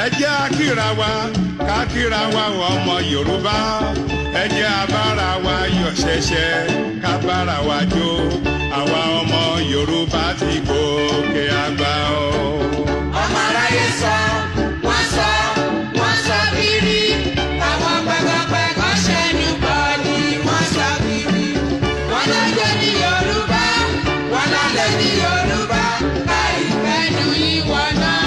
Ẹ jẹ́ á kíra wa, ká kíra wa, ọmọ Yorùbá. Ẹ jẹ́ á bára wa yọ̀ ṣẹ̀ṣẹ̀, ká bára wa jó. Àwa ọmọ Yorùbá ti gòkè àgbà o. Ọmọ aráyé sọ, wọ́n sọ, wọ́n sọ kiri. Àwọn pẹ̀gànpẹ̀gàn ṣẹnu bọ̀ ni wọ́n sọ kiri. Wọ́n lọ́jọ́ ní Yorùbá, wọ́n lọ́lẹ̀ ní Yorùbá. Àìfẹ́nu ìwọ náà.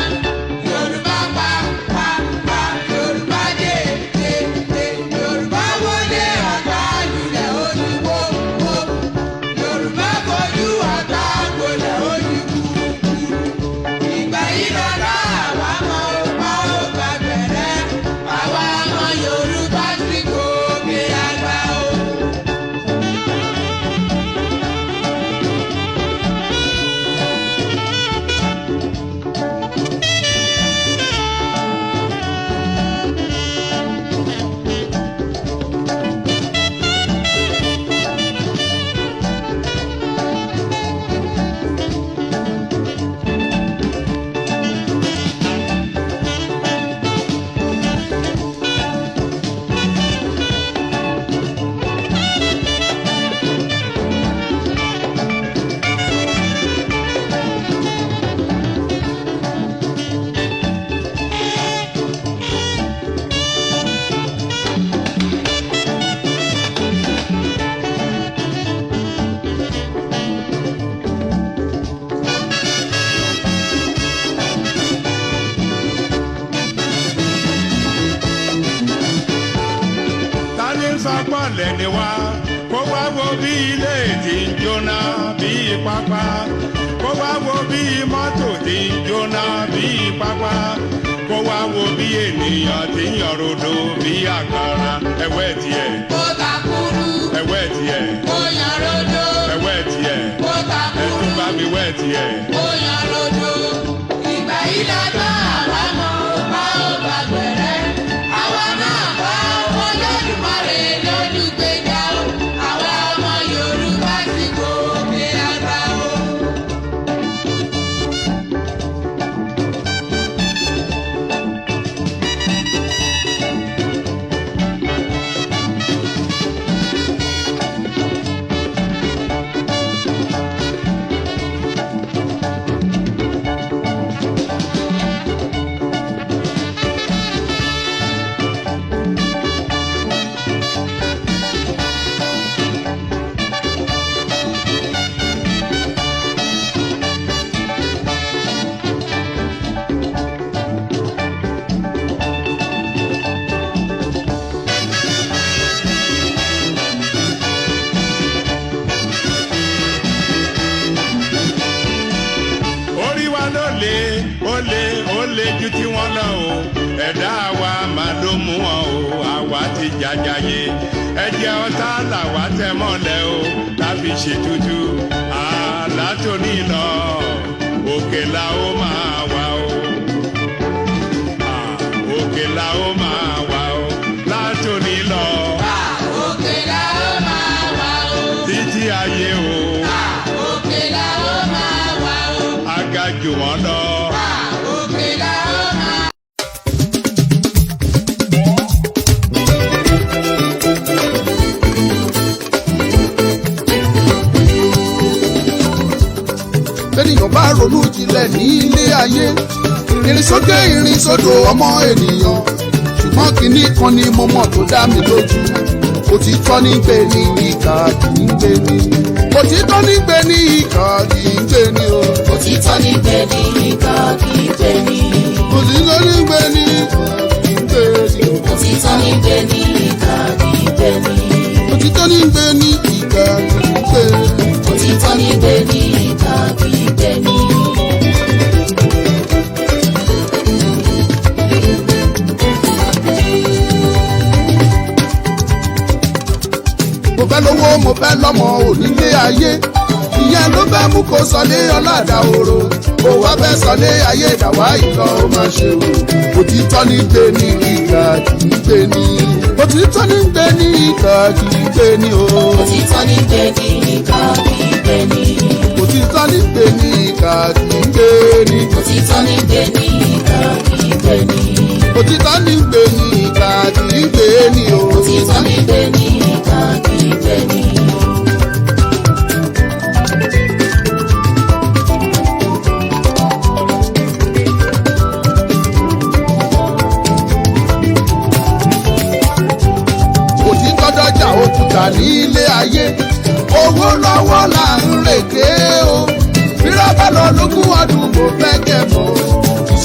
Yorùbá pa pa pa, Yorùbá dé dé dé. Yorùbá wọlé ọ̀tá lulẹ̀ olúwo wo. Yorùbá fojú ọ̀tá gbolẹ̀ olúkúlùkù. Ìgbà yìí lọ́la àwa mọ ọba ó bá bẹ̀rẹ̀. Àwa ọmọ Yorùbá ti gòkè àgbà o. Ta ni ń sọ pọ̀lẹ̀ ni wá? Kó wá wo bí ilé tí ń jóná bí pápá, kó wá wo bí mọ́tò tí ń jóná bí pápá, kó wá wo bí ènìyàn tí ń yọ̀rọ̀dọ̀ bí àkàrà ẹ̀wẹ́ tiẹ̀. Kó takuru, Ẹ̀wẹ́ tiẹ̀. Kó yan rodo. Ẹ̀wẹ́ tiẹ̀. Kó takuru, Ẹ̀tún bá mi wẹ́ tiẹ̀. Kó yan rodo. Ìgbà yìí lọ́jọ́ àwa mọ ọba ó bá bẹ̀rẹ̀. Àwa náà bá Olódùmarè lólùgbèjà o. Àwa ọmọ Yorùbá ti gòkè àgbà o. Orí wa ló lé, ó lé, ó lé ju tí wọ́n lọ o. Ẹ̀dá wa máa ló mú wọn o. Àwa ti jàjàyè, ẹ̀jẹ̀ ọ̀tá làwa tẹ̀ mọ́lẹ̀ o, láfi ṣètùtù. Àlá tó ní lọ, òkè la ó máa wà o. Òkè la ó máa wà o látòní lọ. Òkè la ó máa wà o. Títí ayé o. Òkè la ó máa wà o. Aga jù wọ́n lọ. Òkè la ó máa. Bẹ́nìyàn bá ronú jinlẹ̀ ní ilé ayé, ìrìn sókè, ìrìn sódò, ọmọ ènìyàn. Ṣùgbọ́n kinní kan ni mo mọ̀ tó dá mi lójú: òtítọ́ ní gbé ní, ìkà kì í gbé ní. Òtítọ́ ní gbé ní, ìkà kì í gbé ní o. Òtítọ́ ní gbé ní, ìkà kì í gbé ní. Òtítọ́ ní gbé ní, ìkà kì í gbé ní o. Òtítọ́ ní gbé ní, ìkà kì í gbé ní. Òtítọ́ ní gbé ní, ìkà kì í gbé ní. Òtítọ́ ní gbé ní, ìkà kì í gbé ní. Mo fẹ́ lówó, mo fẹ́ lọ́mọ onílé ayé, ìyẹn ló fẹ́ mú kó sọlé ọ̀làdà òro. Kó wá fẹ́ sọlé ayé ìdàwá ìlọ, ó máa ṣe o. Òtítọ́ ní gbé ní, ìkà kì í gbé ní. Òtítọ́ ní gbé ní, ìkà kì í gbé ní o. Òtítọ́ ní gbé ní, ìkà kì í gbé ní. Òtítọ́ ní gbé ní, ìkà kì í gbé ní. Òtítọ́ ní gbé ní, ìkà kì í gbé ní.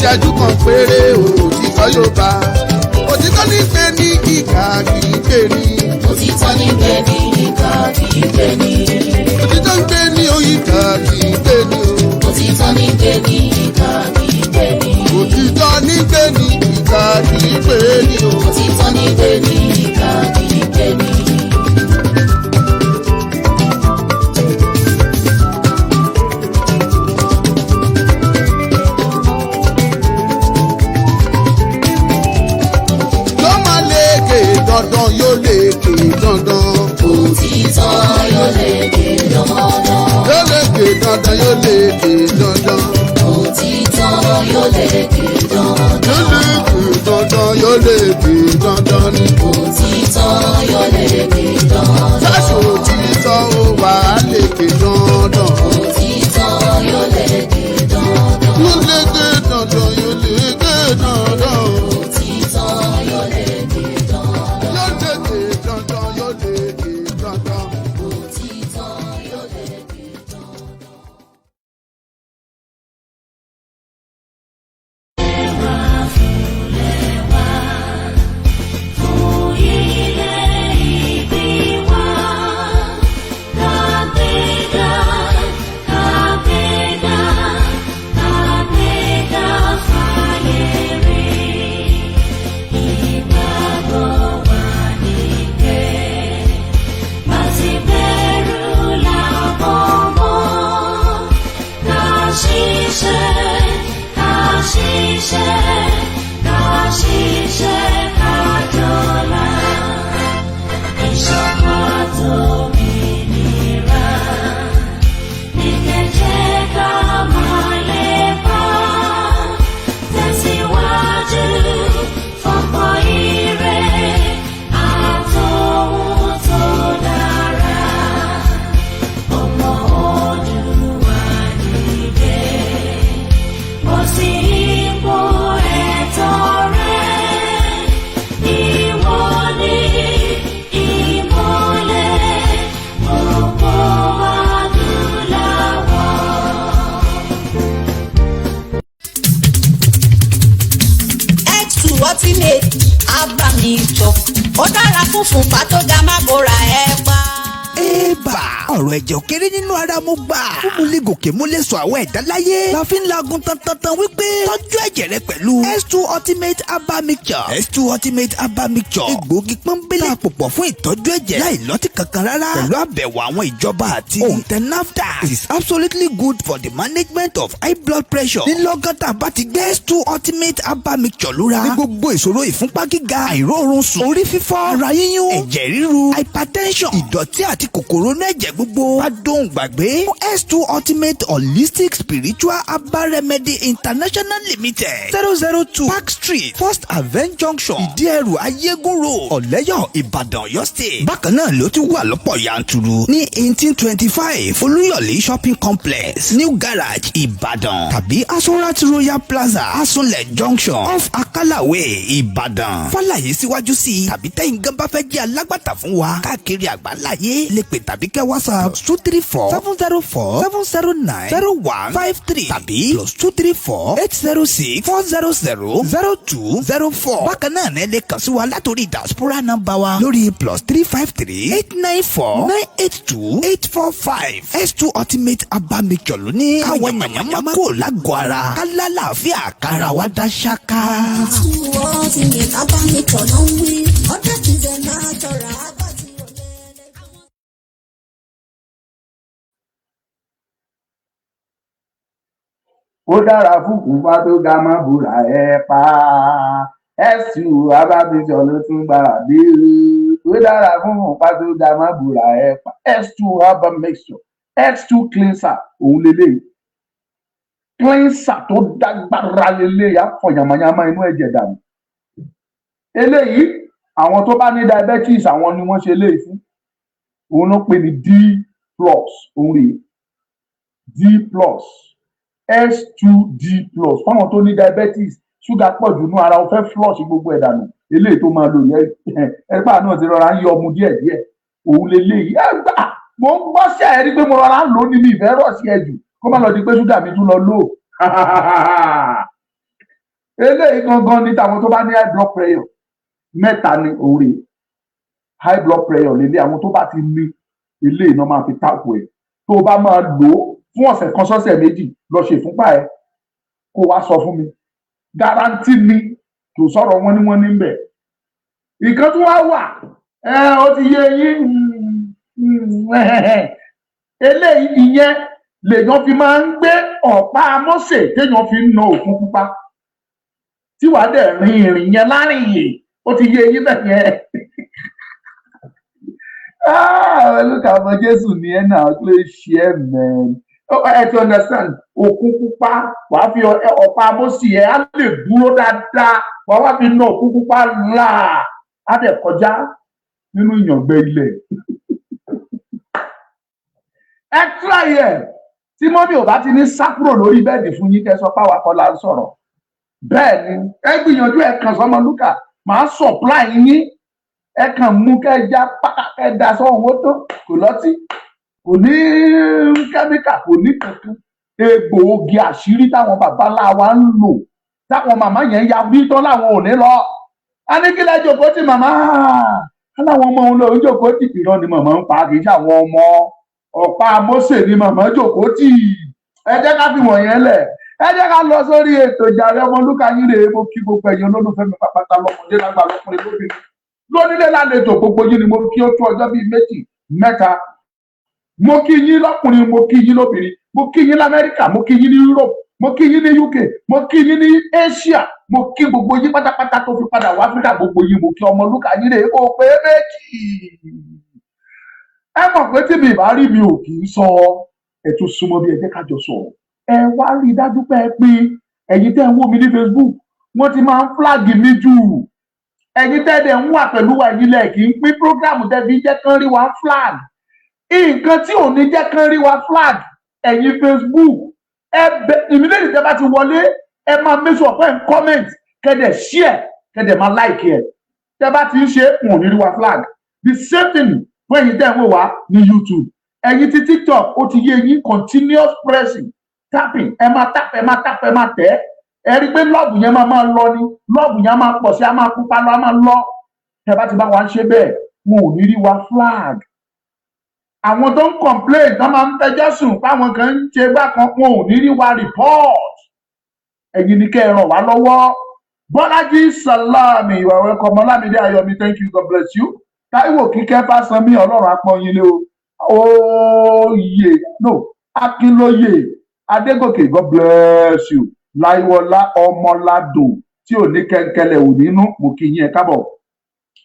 Ìṣẹ́jú kan péré, òtítọ́ yóò bá. Òtítọ́ ní pé ní ìkà kì í gbé ní. Òtítọ́ ní gbé ní, ìkà kì í gbé ní. Òtítọ́ ń gbé ní, ìkà kì í gbé ní o. Òtítọ́ ní gbé ní, ìkà kì í gbé ní. Òtítọ́ ní gbé ní, ìkà kì í gbé ní o. Òtítọ́ ní gbé ní, ìkà kì í gbé ní. Ló máa lékè dandan, yóò lékè dandan. Òtítọ́ yóò lékè dandan. Yóò lékè dandan, yóò lékè dandan. Òtítọ́ yóò lékè dandan. Yóò lékè dandan, yóò lékè dandan ni. Òtítọ́ yóò lékè dandan. Ṣáṣù òtítọ́ ó wà á lékè dandan. Òtítọ́ yóò lékè dandan. Yóò lékè dandan, yóò lékè dandan. Òtítọ́ yóò lékè dandan. Yóò lékè dandan, yóò lékè dandan. Òtítọ́ yóò lékè dandan. X2 ultimate abamijọ, ó dára fún fúnpá tó ga, má bóra ẹ pa. Ébà, ọ̀rọ̀ ẹ̀jẹ̀ ò kéré nínú ara, mo gbà. Fún mo lè gòkè, mo lè sọ àwọn ẹ̀dá láyé. La fi ń lagun tantantan wípé tọ́jú ẹ̀jẹ̀ rẹ pẹ̀lú S2 Ultimate Herbal Mixture. S2 Ultimate Herbal Mixture. Egbòogi pọ́nbélé tá a pò pọ̀ fún ìtọ́jú ẹ̀jẹ̀ láì lọ́tí kankan rárá. Pẹ̀lú àbẹ̀wò àwọn ìjọba àti òǹtẹ̀ NAFDAC. It is absolutely good for the management of high blood pressure. Ní lọ́gán tá a bá ti gbé S2 Ultimate Herbal Mixture lóra, ní gbogbo ìṣòro ìfúnpá gíga, àìróorun sùn, orí fífọ́, ara yíyún, ẹ̀jẹ̀ ríru, hypertension, ìdọ̀tí àti kòkòrò inú ẹ̀jẹ̀ gbogbo bá dóhùn gbàgbé. Fún S2 Ultimate Holistic Spiritual Herbal Remedy International Limited, 002 Park Street, First Avenue Junction, Ìdíẹ̀rù, Ayégún Road, Ọ̀lẹ́yọ̀, Ìbàdàn, Ọ̀yọ́ State. Bákan náà ló tún wà lọ́pọ̀ yanturu ní 1825 Olúyọ̀lé Shopping Complex, New Garage, Ìbàdàn, tàbí Asorat Royal Plaza, Asunlẹ̀ Junction, off Akalawe, Ìbàdàn. Fàlàyé síwájú sí i tàbí tẹ́yìn gan bá fẹ́ jẹ́ alágbàtà fún wa káàkiri àgbáláyé, lè pè tàbí kẹ́ WhatsApp +234 704 709 0153 tàbí +234 806 400 0204. Bákan náà ní ẹ lè kàn sí wa látòrí diaspora number wa lórí +353 894 982 845. S2 Ultimate Herbal Mixture ló ní káwọn yàmàyàmá kò lágọ̀ọ́ ara, ká lálàáfíà, kára wa dá ṣáká. Ultimate Herbal Mixture ló ń wí. Ọjọ́ ti jẹ natural abá tí ò lẹ́lẹ́gbẹ́. Ó dára fún ìfúnpá tó ga, má búra ẹ pa. S2 Herbal ló tún gbára dé. Ó dára fún ìfúnpá tó ga, má búra ẹ pa. S2 Herbal Mixture, S2 cleanser, òun lélẹ́yìí. Cleanser tó dágbára lélẹ́yìí, á fọ yàmàyàmà inú ẹ̀jẹ̀ dànù. Eléyìí, àwọn tó bá ní diabetes, àwọn ni wọ́n ṣe eléyìí fún. Òun ló pè ní D plus, òun rèé, D plus, S2D plus, fáwọn tó ní diabetes, ṣúgà pọ̀ jù nú ara, ó fẹ́ flush gbogbo ẹ̀ dànù. Eléyìí tó máa lò yẹ ẹ̀pá náà ti rọra ń yọ ọmú díẹ̀díẹ̀, òun leléyìí. Ẹ gbà, mo ń gbọ́ sí ẹ rí pé mo rọra ń lò ó ní mi ìfẹ́ rọ̀ sí ẹ jù, kó má lọ di pé ṣúgà mi tún lọ lò. Eléyìí gangan ní tàwọn tó bá ní high blood pressure. Mẹ́ta ni òun rèé. High blood pressure lélẹ̀, àwọn tó bá ti ní eléyìí náà máa fi táàpù ẹ̀. Tó o bá máa lò ó fún ọ̀sẹ̀ kan sọ́sẹ̀ 2, lọ ṣe ìfúnpá ẹ̀, kó wá sọ fún mi. Guarantee ni, kò sọ̀rọ̀ wọn ní wọ́n ní bẹ̀. Ìkan tó wá wà ẹ, ó ti yé yín. Eléyìí, ìyẹn lèèyàn fi máa ń gbé ọ̀pá Mósè téèyàn fi ń na òkun pupa, tí wàá dẹ̀ rin ìrìn yẹn láàrin yìí. Ó ti yé yín bẹ́ẹ̀ yẹn. Ah, look, àwọn Jésù ní ẹ náà ló ṣe é mẹ́rin. Ẹ ti understand. Òkun pupa, wàá fi ọ̀pá Mósè ẹ, á lè dúró dáadáa, wàá wá fi na òkun pupa láà, á dẹ̀ kọjá nínú ìyàngbẹ ilẹ̀. Ẹ try ẹ. Tí mummy ò bá ti ní sá kúrò lórí bed fún yín, kẹ́ sọ páwa kọ́ la ń sọ̀rọ̀. Bẹ́ẹ̀ ni, ẹ gbìyànjú, ẹ kàn sọmọlúkà, màá supply yín. Ẹ kàn mú kẹ́ já pátá, kẹ́ da sọ́hun, ó tó. Kò lọ́tí, kò ní kẹ́míkà, kò ní kankan. Egbòogi àṣírí táwọn bàbá ńlá wa ń lò, táwọn màmá yẹn ya bí tán láwọn ò ní lọ. A ní kí lẹ jòkó tí màmá aláwọn ọmọ òun lòún jòkó tì. Irọ́ ni màmá ń pa, kì í ṣe àwọn ọmọ. Ọ̀pá Mósè ni màmá jòkó tì. Ẹ jẹ́ ká fi wọ̀nyẹn lẹ̀, ẹ jẹ́ ká lọ sórí ètò ìjàre. Ọmọlúkà yín rèé. Mo kí gbogbo ẹ̀yin olólùfẹ́ mi pápátá, lọ́mọdé, lágbà, lọ́kùnrin, lóbìnrin, lónílé, lálejò, gbogbo yín ni mo kí. Ó tó ọjọ́ bíi 2, 3. Mo kí yín lọ́kùnrin, mo kí yín lóbìnrin, mo kí yín lamẹ́ríkà, mo kí yín ní Europe, mo kí yín ní UK, mo kí yín ní Asia, mo kí gbogbo yín pátápátá tó fi padà wá Áfíríkà. Gbogbo yín mo kí. Ọmọlúkà yín rèé, kó pé méjì. Ẹ mọ̀ pé tí mi bá rí mi ò kì í sọ. Ẹ tún súnmọ́ bí, ẹ jẹ́ ká jọ sọ̀rọ̀. Ẹ wá rí i dájú pé ẹ pé ẹ̀yin tẹ́ ń wò mí ní Facebook, wọ́n ti máa ń flag mi jù. Ẹ̀yin tẹ́ dẹ̀ ń wà pẹ̀lú wa, ẹ̀yin lẹ̀ kì í pín program tẹ́ fi jẹ́ kán rí wa flag. Nǹkan tí ò ní jẹ́ kán rí wa flag, ẹ̀yin Facebook, ẹ bẹ immediately tẹ́ bá ti wọlé, ẹ máa make sure pé ẹ ń comment, kẹ́ dẹ̀ share, kẹ́ dẹ̀ máa like ẹ̀. Tẹ́ bá ti ń ṣe, wọn ò ní rí wa flag. The same thing fún ẹ̀yin tẹ́ ń wò wá ní YouTube, ẹ̀yin ti TikTok, ó ti yé yín. Continuous pressing, tapping, ẹ máa tap, ẹ máa tap, ẹ máa tẹ̀. Ẹ rí i pé love yẹn máa máa lọ ni, love yẹn á máa pọ̀ sí, á máa pupa lọ, á máa lọ. Tẹ́ bá ti bá wa ń ṣe bẹ́ẹ̀, wọn ò ní rí wa flag. Àwọn tó ń complain, tó máa ń fẹjọ́ sùn fáwọn kan ń ṣe bákan, wọn ò ní rí wa report. Ẹ̀yin ni kẹ́ ẹ ràn wá lọ́wọ́. Bọ́lájí Salami, you are welcome. Ọlámídé Ayọ̀mí, thank you, God bless you. Táíwò Kíkẹ́ Fásánmi, Ọlọ́run apọ́n lé o. Oyè no Akínlóye Adégòkè, God bless you. Láìwọlá Ọmọládùn tí ò ní kẹ́ńkẹ́lẹ̀ ò nínú, mo kí yín, ẹ káàbọ̀,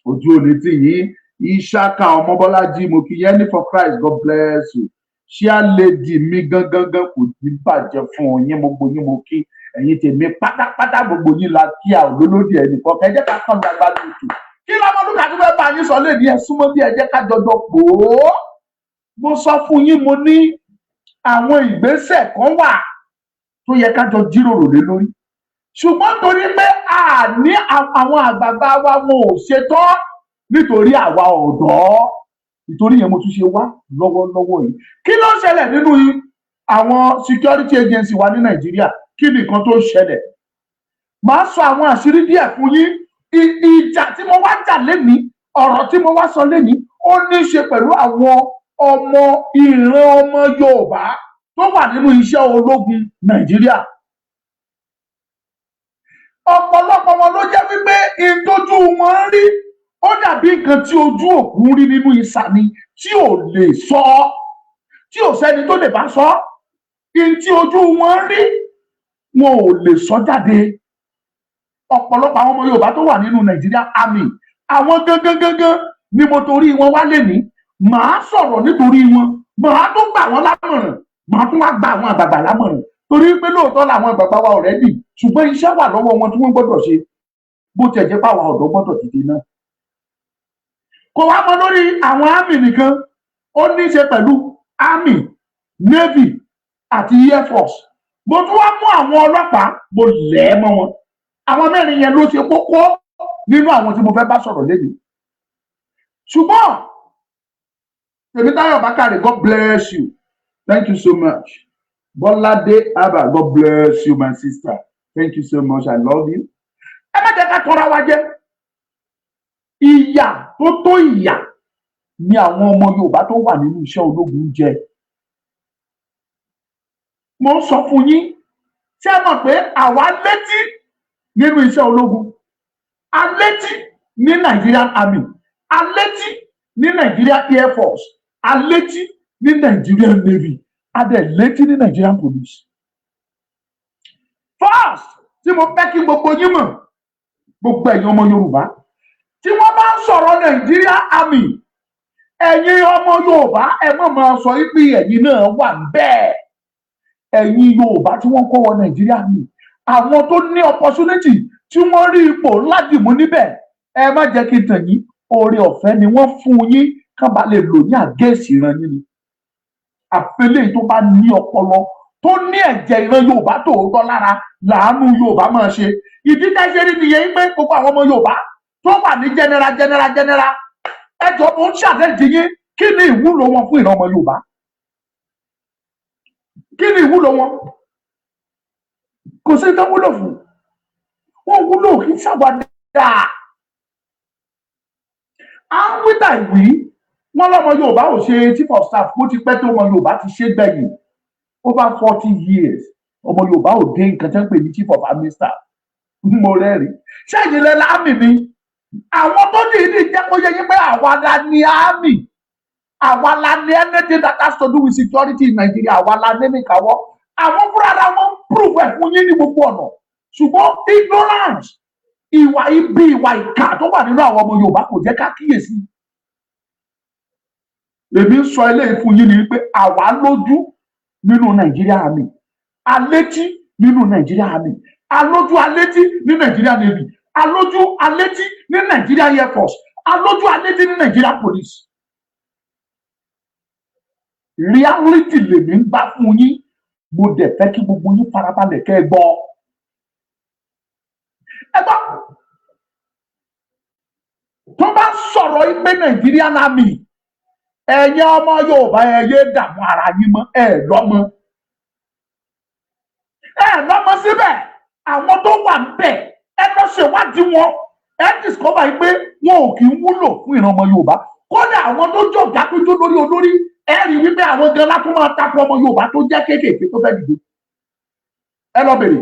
ojú òní tì yín. Ìṣàkà Ọmọbọ́lájí, mo kí yín. Any for Christ, God bless you. Ṣíà lady mi gangan gan, kò ní bàjẹ́ fún yín. Gbogbo yín mo kí. Ẹ̀yin tèmi pátápátá, gbogbo yín la kí. A ò lólódì ẹnìkan. Ẹ jẹ́ ká kàn gbàgbà lóṣù. Kí lọ́mọdún tó fẹ́ bá yín sọ léde? Ẹ súnmọ́ bí, ẹ jẹ́ ká jọjọ pò ó. Mo sọ fún yín, mo ní àwọn ìgbésẹ̀ kan wà tó yẹ ká jọ jíròrò lé lórí, ṣùgbọ́n torí pé a ní àwọn àgbààgbà wa, wọn ò ṣetán nítorí àwa ọ̀dọ́. Ìtorí yẹn mo tún ṣe wá lọ́wọ́lọ́wọ́ yìí. Kí ló ń ṣẹlẹ̀ nínú àwọn security agency wa ní Nàìjíríà? Kí ni nǹkan tó ń ṣẹlẹ̀? Màá sọ àwọn àṣírí díẹ̀ fún yín. Ìjà tí mo wá jà lénìí, ọ̀rọ̀ tí mo wá sọ lénìí, ó ní í ṣe pẹ̀lú àwọn ọmọ ìran ọmọ Yorùbá tó wà nínú iṣẹ́ ológun Nàìjíríà. Ọ̀pọ̀lọpọ̀ wọn ló jẹ́ wípé ìtọ́jú wọn ń rí, ó dàbí nǹkan tí ojú òkú ń rí nínú ìsà ni, tí ò lè sọ, tí ò sẹ́ni tó lè bá sọ. In tí ojú wọn ń rí, wọn ò lè sọ jáde. Ọ̀pọ̀lọpọ̀ àwọn ọmọ Yorùbá tó wà nínú Nàìjíríà army, àwọn gangan gangan ni mo torí wọn wá lè ní màá sọ̀rọ̀. Nítorí wọn, màá tún gbà wọ́n lámọ̀ràn, màá tún wá gba àwọn àgbààgbà lámọ̀ràn, torí pé lóòótọ́ làwọn àgbààgbà wa already, ṣùgbọ́n iṣẹ́ wà lọ́wọ́ wọn tí wọ́n gbọ́dọ̀ ṣe, bó tiẹ̀ jẹ́ pàwọn ọ̀dọ́ gbọ́dọ̀ dìde náà. Kò wá mọ lórí àwọn army nìkan, ó ní í ṣe pẹ̀lú army, navy àti air force. Mo tún wá mú àwọn ọlọ́pàá, mo lẹ̀ ẹ́ mọ́ wọn. Àwọn mẹ́rin yẹn ló ṣe kókó nínú àwọn tí mo fẹ́ bá sọ̀rọ̀ lẹ́nu. Ṣùgbọ́n Tèmítáyọ̀ Bákàrè, God bless you, thank you so much. Bọ́ládé Abba, God bless you, my sister. Thank you so much, I love you. Ẹ má jẹ́ ká tọ́ra wa jẹ. Ìyà tó tó ìyà ni àwọn ọmọ Yorùbá tó wà nínú iṣẹ́ ológun ń jẹ. Mo ń sọ fún yín, ṣé ẹ mọ̀ pé àwa létí nínú iṣẹ́ ológun, a létí ní Nigerian Army, a létí ní Nigerian Air Force, a létí ní Nigerian Navy, a dẹ̀ létí ní Nigerian Police. First tí mo fẹ́ kí gbogbo yín mọ̀, gbogbo ẹ̀yin ọmọ Yorùbá, tí wọ́n bá ń sọ̀rọ̀ Nigeria Army, ẹ̀yin ọmọ Yorùbá, ẹ má máa sọ pé ẹ̀yin náà wà bẹ́ẹ̀. Ẹ̀yin Yorùbá tí wọ́n kó wọ Nigeria Army, àwọn tó ní opportunity tí wọ́n rí ipò ńlá dìmú níbẹ̀, ẹ má jẹ́ kí n tàn yín, oore ọ̀fẹ́ ni wọ́n fún yín kán bá lè lò ní àgẹ́sì ìran yín ni. Àfẹlẹ́ tó bá ní ọpọlọ, tó ní ẹ̀jẹ̀ ìran Yorùbá tòótọ́ lára, làánú Yorùbá máa ṣe. Ìdí tẹ́sẹ̀ rí nìyẹn pé gbogbo àwọn ọmọ Yorùbá tó wà ní general, general, general, ẹjọ́ mo ń ṣàlẹ́jì yín, kí ni ìwúlò wọn fún ìran ọmọ Yorùbá? Kí ni ìwúlò wọn? Kò sí tó wúlò fún wọn. Wúlò kí ṣàwádà à ń wí tà ìwí wọn lọmọ Yorùbá ò ṣe chief of staff. Bó ti pẹ́ tó, ọmọ Yorùbá ti ṣe gbẹ̀yìn, over 40 years, ọmọ Yorùbá ò dé nǹkan tí wọ́n ń pè ní chief of army staff. Mo rẹ́rìí. Ṣẹ́yìn lẹ l'army ni? Àwọn tó dìídì jẹ́ kó yẹ yín pé àwa la ní army, àwa la ní anything that has to do with security in Nigeria, àwa la ní nìkàwọ́. Àwọn fúnra ara wọn ń prove ẹ̀ fún yín ní gbogbo ọ̀nà, ṣùgbọ́n ignorance, ìwà ibi, ìwà ìkà tó wà nínú àwọn ọmọ Yorùbá kò jẹ́ ká kíyèsí. Èmi ń sọ eléyìí fún yín ni wípé àwa lójú nínú Nàìjíríà Army, alétí nínú Nàìjíríà Army, alójú alétí ní Nàìjíríà Navy, alójú alétí ní Nàìjíríà Air Force, alójú alétí ní Nàìjíríà Police. Reality lèmi ń gbá fún yín. Mo dẹ̀ fẹ́ kí gbogbo yín farabalẹ̀ kẹ́ ẹ gbọ́. Ẹ gbọ́, tó bá sọ̀rọ̀ pé Nigerian Army, ẹ̀yin ọmọ Yorùbá, ẹ yé dààmú ara yín mọ́. Ẹ lọ́mọ, ẹ lọ́mọ síbẹ̀. Àwọn tó wà níbẹ̀, ẹ lọ ṣèwádìí wọn, ẹ discover yìí pé wọn ò kì í wúlò fún ìran ọmọ Yorùbá. Kódà àwọn tó jọ̀gá, tó jó lórí olórí, ẹ rí wípé àwọn gan látún máa takò ọmọ Yorùbá tó jẹ́ kéékèèké tó fẹ́ dìde. Ẹ lọ bèrè.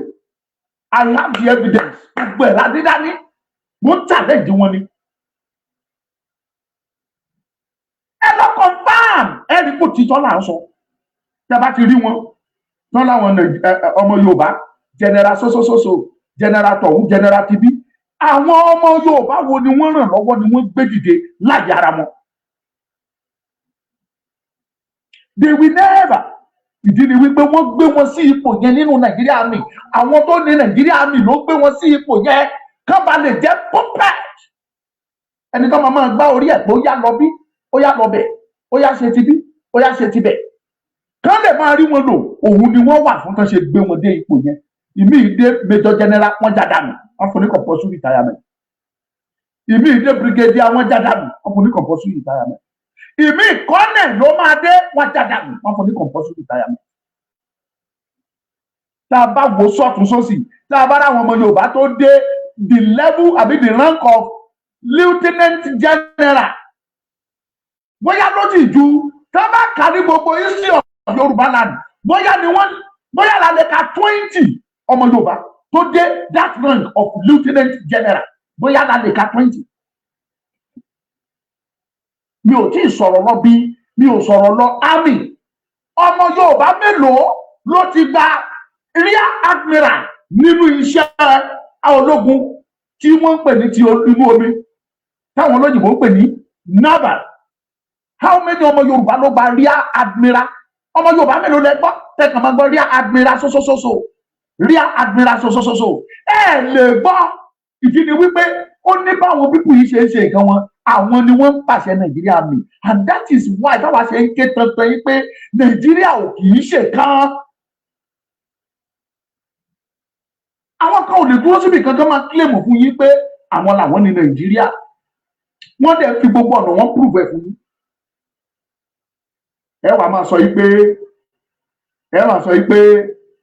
I have the evidence. Gbogbo ẹ̀ ládé dání. Mo ń challenge wọn ni. Ẹ lọ confirm, ẹ rí kó títọ́ là ń sọ. Tẹ́ bá ti rí wọn tán láwọn ọmọ Yorùbá, general sosososo, general tọ̀hún, general tibí, àwọn ọmọ Yorùbá wo ni wọ́n ràn lọ́wọ́, ni wọ́n gbé dìde láyé ara wọn? They will never. Ìdí ni wípé wọ́n gbé wọn sí ipò yẹn nínú Nàìjíríà Army. Àwọn tó ní Nàìjíríà Army ló gbé wọn sí ipò yẹn kán ba lè jẹ́ puppet, ẹni tó máa máa gbá orí ẹ̀ pé ó yá lọ bí, ó yá lọ bẹ̀, ó yá ṣe ti bí, ó yá ṣe ti bẹ̀, kán lè máa rí wọn lò. Òun ni wọ́n wà fún tán ṣe gbé wọn dé ipò yẹn. Ìmíì dé major general, wọ́n já dànù, wọ́n fún ní compulsory retirement. Ìmíì dé brigadier, wọ́n já dànù, wọ́n fún ní compulsory retirement. Ìmíì colonel ló máa dé, wọ́n já dànù, wọ́n fún ní compulsory retirement. Tá a bá wo sọ́tún sósì, tá a bá ráwọn ọmọ Yorùbá tó dé the level àbí the rank of lieutenant general, bóyá ló ti ju, tá a bá kà ní gbogbo history of Yorùbá land, bóyá ni wọ́n, bóyá la lè ka 20 ọmọ Yorùbá tó dé that rank of lieutenant general, bóyá la lè ka 20. Mi ò tí ì sọ̀rọ̀ lọ bí mi ò sọ̀rọ̀ lọ army. Ọmọ Yorùbá mélòó ló ti gba rear admiral nínú iṣẹ́ ológun tí wọ́n ń pè ní ti inú omi, táwọn olóyìnbó ń pè ní naval? How many ọmọ Yorùbá ló gba rear admiral? Ọmọ Yorùbá mélòó lẹ gbọ́ tẹkàn máa gbọ́ rear admiral sosososo, rear admiral sosososo? Ẹ lè gbọ́. Ìdí ni wípé ó ní báwọn people yìí ṣe ń ṣe nǹkan wọn. Àwọn ni wọ́n ń pàṣẹ Nàìjíríà mi, and that is why táwa ṣe ń ké tantan yín pé Nàìjíríà ò kì í ṣe kan. Àwọn kan ò lè dúró síbi kankan máa claim fún yín pé àwọn làwọn ní Nàìjíríà. Wọ́n dẹ̀ fi gbogbo ọ̀nà wọn prove ẹ̀ fún yín. Ẹ wàá máa sọ yìí pé, ẹ wàá sọ yìí pé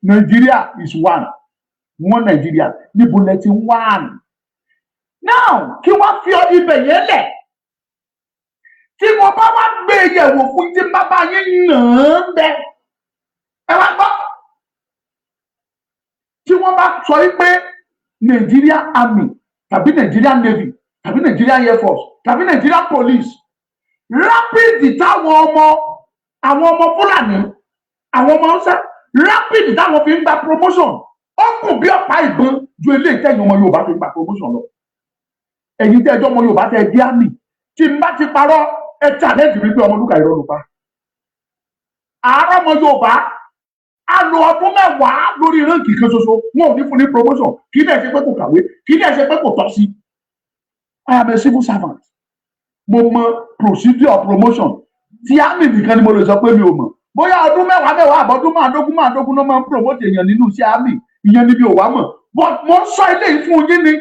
Nàìjíríà is one. Wọ́n Nàìjíríà, níbo lẹ ti ń wá now? Kí wọ́n fi ibẹ̀ yẹn lẹ̀, tí mo bá wá gbé yẹ̀wò fún, tí bàbá yín nà án bẹ, ẹ wá gbọ́, tí wọ́n bá sọ yìí pé Nigeria Army tàbí Nigeria Navy tàbí Nigeria Air Force tàbí Nigeria Police, rapid táwọn ọmọ, àwọn ọmọ Fúlàní, àwọn ọmọ Hausa, rapid táwọn fi ń gba promotion, ó kù bí ọ̀pá ìbọn ju eléyìí tẹ̀yìn ọmọ Yorùbá fi ń gba promotion lọ. Ẹ̀yin tẹ́ ẹjọ́ ọmọ Yorùbá tẹ́ ẹ dí àmì, tí n bá ti parọ́, ẹ challenge mi pé Ọmọlúkà, irọ́ ló pa. Àárọ̀ ọmọ Yorùbá á lo ọdún 10 lórí rank kan ṣoṣo, wọn ò ní fún ní promotion. Kì í dẹ̀ ṣe pé kò kàwé, kì í dẹ̀ ṣe pé kò tọ́ sí. I am a civil servant. Mo mọ procedure promotion. Tí army nìkan ni mo lè sọ pé mi ò mọ̀ bóyá ọdún 10 10 àbọ̀dún 15 15 ló máa ń promote èèyàn nínú iṣẹ́ army. Ìyẹn níbi ò wá mọ̀, but mo ń sọ eléyìí fún yín ni,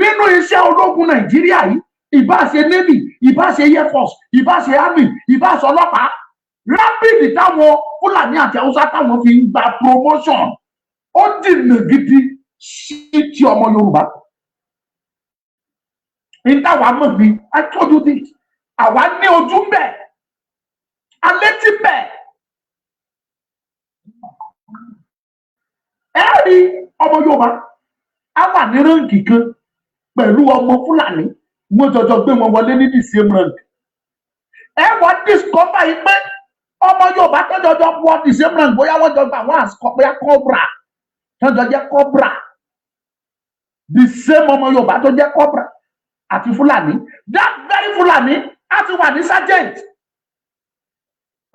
nínú iṣẹ́ ológun Nàìjíríà yìí, ìbá ṣe Navy, ìbá ṣe Air Force, ìbá ṣe army, ìbá ṣe ọlọ́pàá, rapid táwọn Fúlàní àti Haúsá táwọn fi ń gba promotion, ó jìnnà gidi sí ti ọmọ Yorùbá. Ní táwa mọ̀ ní, I told you this, àwa ní ojú ń bẹ̀, alẹ́ tí bẹ̀. Ẹ rí ọmọ Yorùbá á wà ní rank kan pẹ̀lú ọmọ Fúlàní, wọ́n jọjọ gbé wọn wọlé ní the same rank. Ẹ wá discover yìí pé ọmọ Yorùbá tó jọjọ wọ the same rank, bóyá wọ́n jọ gbà wọ́n as bóyá corporal, tó jọ jẹ́ corporal, the same ọmọ Yorùbá tó jẹ́ corporal àti Fúlàní, that very Fúlàní á ti wà ní sergeant,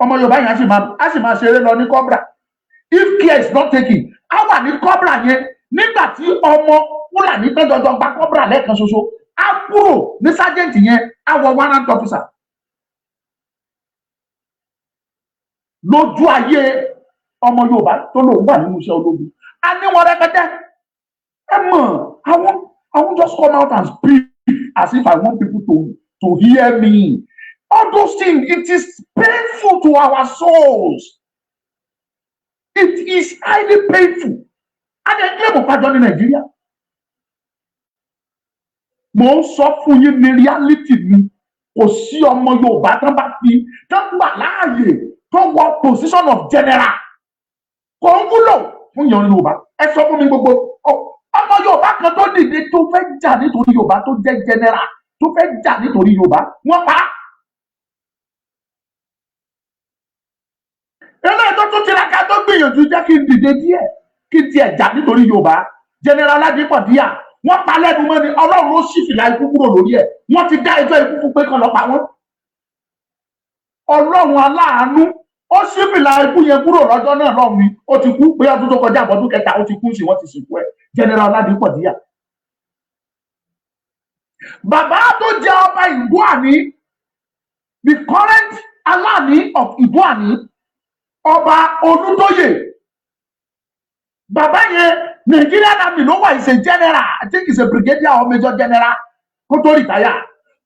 ọmọ Yorùbá yẹn á sì máa ṣeré lọ ní corporal. If care is not taken, á wà ní corporal yẹn nígbà tí ọmọ Fúlàní tó jọjọ gba corporal lẹ́ẹ̀kan ṣoṣo á kúrò ní sergeant yẹn, á wọ warrant officer. Lójú ayé ọmọ Yorùbá tó lòun wà nínú iṣẹ́ ológun, a ní wọn rẹpẹtẹ. Ẹ mọ̀, I won't just come out and speak as if I want people to hear me. All those things, it is painful to our souls. It is highly painful. A dẹ̀ claim pàjọ ní Nàìjíríà. Mo ń sọ fún yín ní reality ni. Kò sí ọmọ Yorùbá tán bá fi tán gbà láàyè tó wọ position of general, kò ń wúlò fún yan Yorùbá. Ẹ sọ fún mi, gbogbo ọmọ Yorùbá kan tó dìde tó fẹ́ jà nítorí Yorùbá, tó jẹ́ general, tó fẹ́ jà nítorí Yorùbá, wọ́n pa á. Eléyìí tó tún tiraka, tó gbìyànjú, jẹ́ kí n dìde díẹ̀, kí n tiẹ̀ jà nítorí Yorùbá, General Ládìpọ̀ Díà, wọ́n pa lẹ́nu mọ́ ni. Ọlọ́run ló ṣì fìlà ikú kúrò lórí ẹ̀. Wọ́n ti dá ẹjọ́ ikú fún pé kán lọ pa wọ́n. Ọlọ́run aláàánú, ó ṣí fìlà ikú yẹn kúrò lọ́jọ́ náà lọ́hùn ni. Ó ti kú pé ọdún tó kọjá, àbọ̀dún kẹta, ó ti kú sí, wọ́n ti sìnkú ẹ̀, General Ládìpọ̀ Díà. Bàbá tó jẹ́ ọba Ìdúàní, the current Aláàní of Ìdúàní, Ọba Olútóyè, bàbá yẹn, Nigerian Army ló wà, is a general, I think is a brigadier or major general kó tó retire.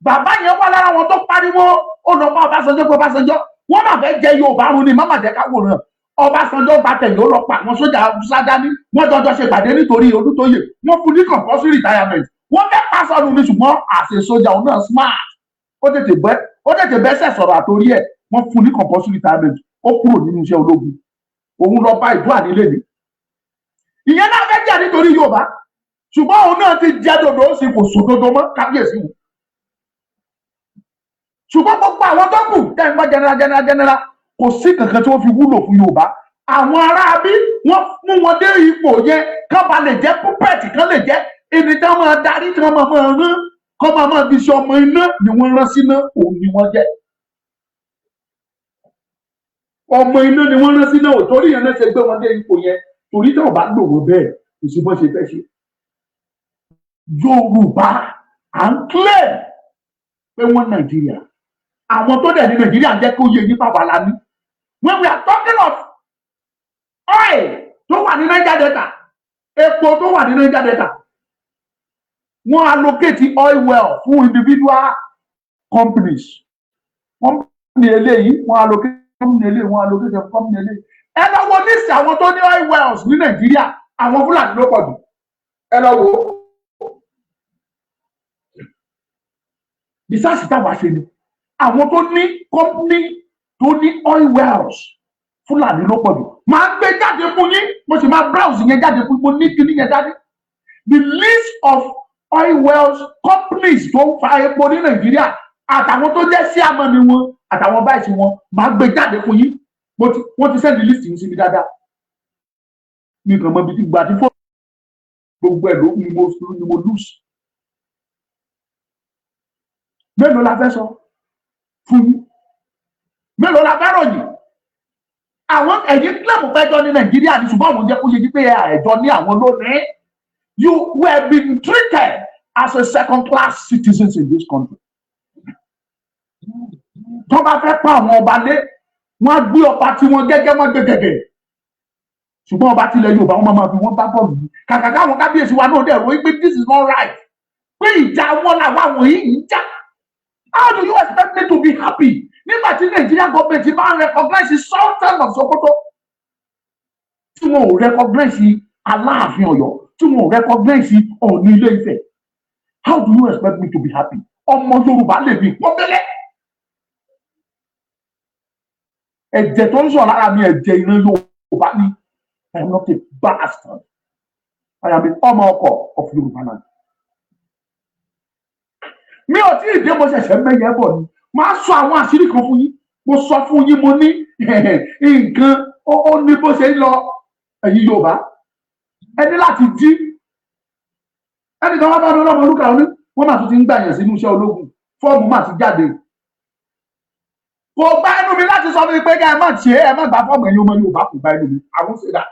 Bàbá yẹn wà lára wọn tó pariwo, ó lọ bá Ọbásanjọ́ pé Ọbásanjọ́, wọ́n máa fẹ́ jẹ Yorùbá run ni, má má jẹ́ ká wòran. Ọbásanjọ́ gba tẹ̀yìn, ó lọ pa àwọn sójà sádání, wọ́n jọjọ ṣe pàdé nítorí Olútóyè. Wọ́n fún ní compulsory retirement. Wọ́n fẹ́ pa sọnù ni, ṣùgbọ́n àṣẹ sójà òun náà smart, ó tètè bẹ́sẹ̀ sọ̀rọ̀ àtòrí ẹ̀. Wọ́n fún ní compulsory retirement, ó kúrò nínú iṣẹ́ ológun. Òun lọ bá ìdú ànílé ni. Ìyẹn náà fẹ́ jà nítorí Yorùbá, ṣùgbọ́n òun náà ti jẹ́ dòdò, ó sì kò sòdodo mọ́, kábíyèsí wò. Ṣùgbọ́n gbogbo àwọn tó kù tẹ́ ń gbọ́, general, general, general, kò sí kankan tí wọ́n fi wúlò fún Yorùbá. Àwọn aráabí, wọ́n mú wọn dé ipò yẹn kán ba lè jẹ́ puppet, kán lè jẹ́ ẹni tí wọ́n máa darí, tí wọ́n máa máa rán, kán máa máa fi ṣe ọmọ iná ni wọ́n rán síná. Òun ni wọ́n jẹ́ ọmọ iná ni wọ́n rán síná ò. Torí yẹn náà ṣe gbé wọn dé ipò yẹn, torí tí wọ́n bá lò wọ́n bẹ́ẹ̀, kò sí bọ́n ṣe fẹ́ ṣe. Yorùbá à ń claim pé wọ́n Nàìjíríà, àwọn tó dẹ̀ ní Nàìjíríà ń jẹ́ kó yé yín bàbá la ní. When we are talking of oil tó wà ní Niger Delta, epo tó wà ní Niger Delta, wọ́n allocate oil well fún individual companies. Company eléyìí, wọ́n allocate company eléyìí, wọ́n allocate company eléyìí. Ẹ lọ wo list àwọn tó ní oil wells ní Nàìjíríà. Àwọn Fúlàní ló pọ̀ jù. Ẹ lọ wò ó, research táwa ṣe ni, àwọn tó ní company, tó ní oil wells, Fúlàní ló pọ̀ jù. Máa gbé jáde fún yín, mo sì máa browse yẹn jáde fún. Mo ní kíní yẹn jáde, the list of oil wells companies tó ń fa epo ní Nàìjíríà, àtàwọn tó jẹ́ chairman wọn, àtàwọn vice wọn. Máa gbé jáde fún yín. Mo ti wọ́n ti send list yìí sí mi dáadáa. Mi kàn mọ ibi tí gbà tí fóònù gbogbo ẹ̀ ló ni mo lose. Mélòó la fẹ́ sọ fún yín? Mélòó la fẹ́ ròyìn? Àwọn ẹ̀yìn claim pẹ́jọ ní Nàìjíríà ní, ṣùgbọ́n àwọn jẹ́ kó yẹ pé ẹ̀jọ́ ní àwọn lónìí. You were being treated as a second class citizens in this country. Tó bá fẹ́ pa àwọn ọba lé, wọ́n á gbé ọba tí wọ́n gẹ́gẹ́ wọ́n gbé gẹ́gẹ́, ṣùgbọ́n ọba tilẹ̀ Yorùbá, wọ́n máa fi wọ́n bá bọ́ọ̀lù yìí. Kàkà káwọn kábíyèsí wa náà dẹ̀ rò pé this is not right, pé ìjà wọn làwọn àwọn yìí ń jà. How do you expect me to be happy nígbà tí Nigeria government máa ń recognize the Sultan of Sokoto, tí wọn ò recognize Aláàfin Ọ̀yọ́, tí wọn ò recognize Ọọ̀ni Ilé Ifẹ̀? How do you expect me to be happy? Ọmọ Yorùbá lè fi pọ́nbélé. Ẹ̀jẹ̀ tó ń sọ̀ lára mi, ẹ̀jẹ̀ ìran Yorùbá ni. I am not a bastard. I am a ọmọ ọkọ of Yorùbá land. Mi ò tí ì dé, mo ṣẹ̀ṣẹ̀ mẹ́yẹ bọ̀ ni. Máa sọ àwọn àṣírí kan fún yín. Mo sọ fún yín, mo ní nǹkan ó ní bó ṣe ń lọ. Ẹ̀yin Yorùbá, ẹ ní láti jí. Ẹnìkan wá bá mi ọlọ́mọ olúkà ní wọ́n máa tún ti ń gbàyàn sínú iṣẹ́ ológun, fọ́ọ̀mù máa ti jáde. Kò gba ẹnu mi láti sọ fún mi pé ká ẹ má ṣe é, ẹ má gba fọ́ọ̀mù. Ẹ̀yin ọmọ Yorùbá, kò gba ẹnu mi. Àwọn ṣe dà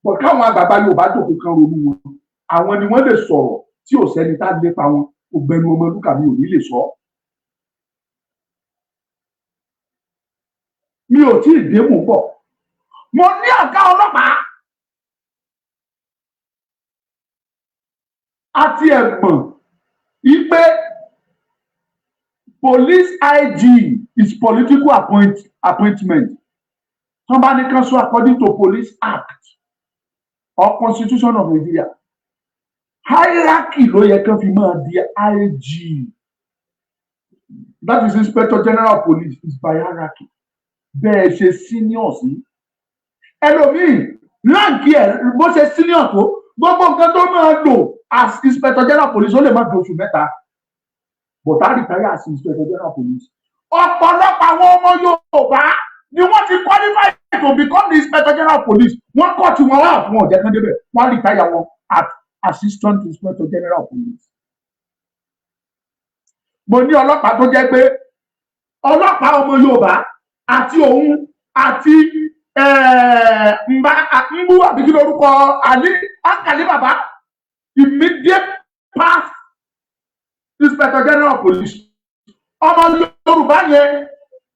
bọ̀ káwọn àgbààgbà Yorùbá jòkó kan ronú wọn. Àwọn ni wọ́n lè sọ̀rọ̀ tí ò sẹ́ni tá lépa wọn. Kò gbẹnu ọmọ olúkà, mi ò ní lè sọ. Mi ò tí ì dé, mò ń bọ̀. Mo ní ọ̀gá ọlọ́pàá àti ẹ̀gbọ́n ipe police IG is political appointment. Wọ́n bá ní kan sọ according to Police Act or Constitution of Nigeria, hierarchy ló yẹ kán fi máa di IG, that is Inspector General of Police, is by hierarchy. Bẹ́ẹ̀ ṣe senior sí ẹlòmíì, rank ẹ̀ bó ṣe senior tó, gbogbo nǹkan tó máa lò as Inspector General of Police, ó lè má ju oṣù 3, but á retire as Inspector General of Police. Ọ̀pọ̀lọpọ̀ àwọn ọmọ Yorùbá ni wọ́n ti qualify to become the Inspector General of Police. Wọ́n kọ́ tí wọ́n wá fún ọ̀jẹ̀ kan débẹ̀, wọ́n retire wọn at Assistant Inspector General of Police. Mo ní ọlọ́pàá tó jẹ́ pé ọlọ́pàá ọmọ Yorùbá àti òun àti nba nbú àbí kí lórúkọ Ali Ankali bàbá, immediate past Inspector General of Police, ọmọ Yorùbá yẹn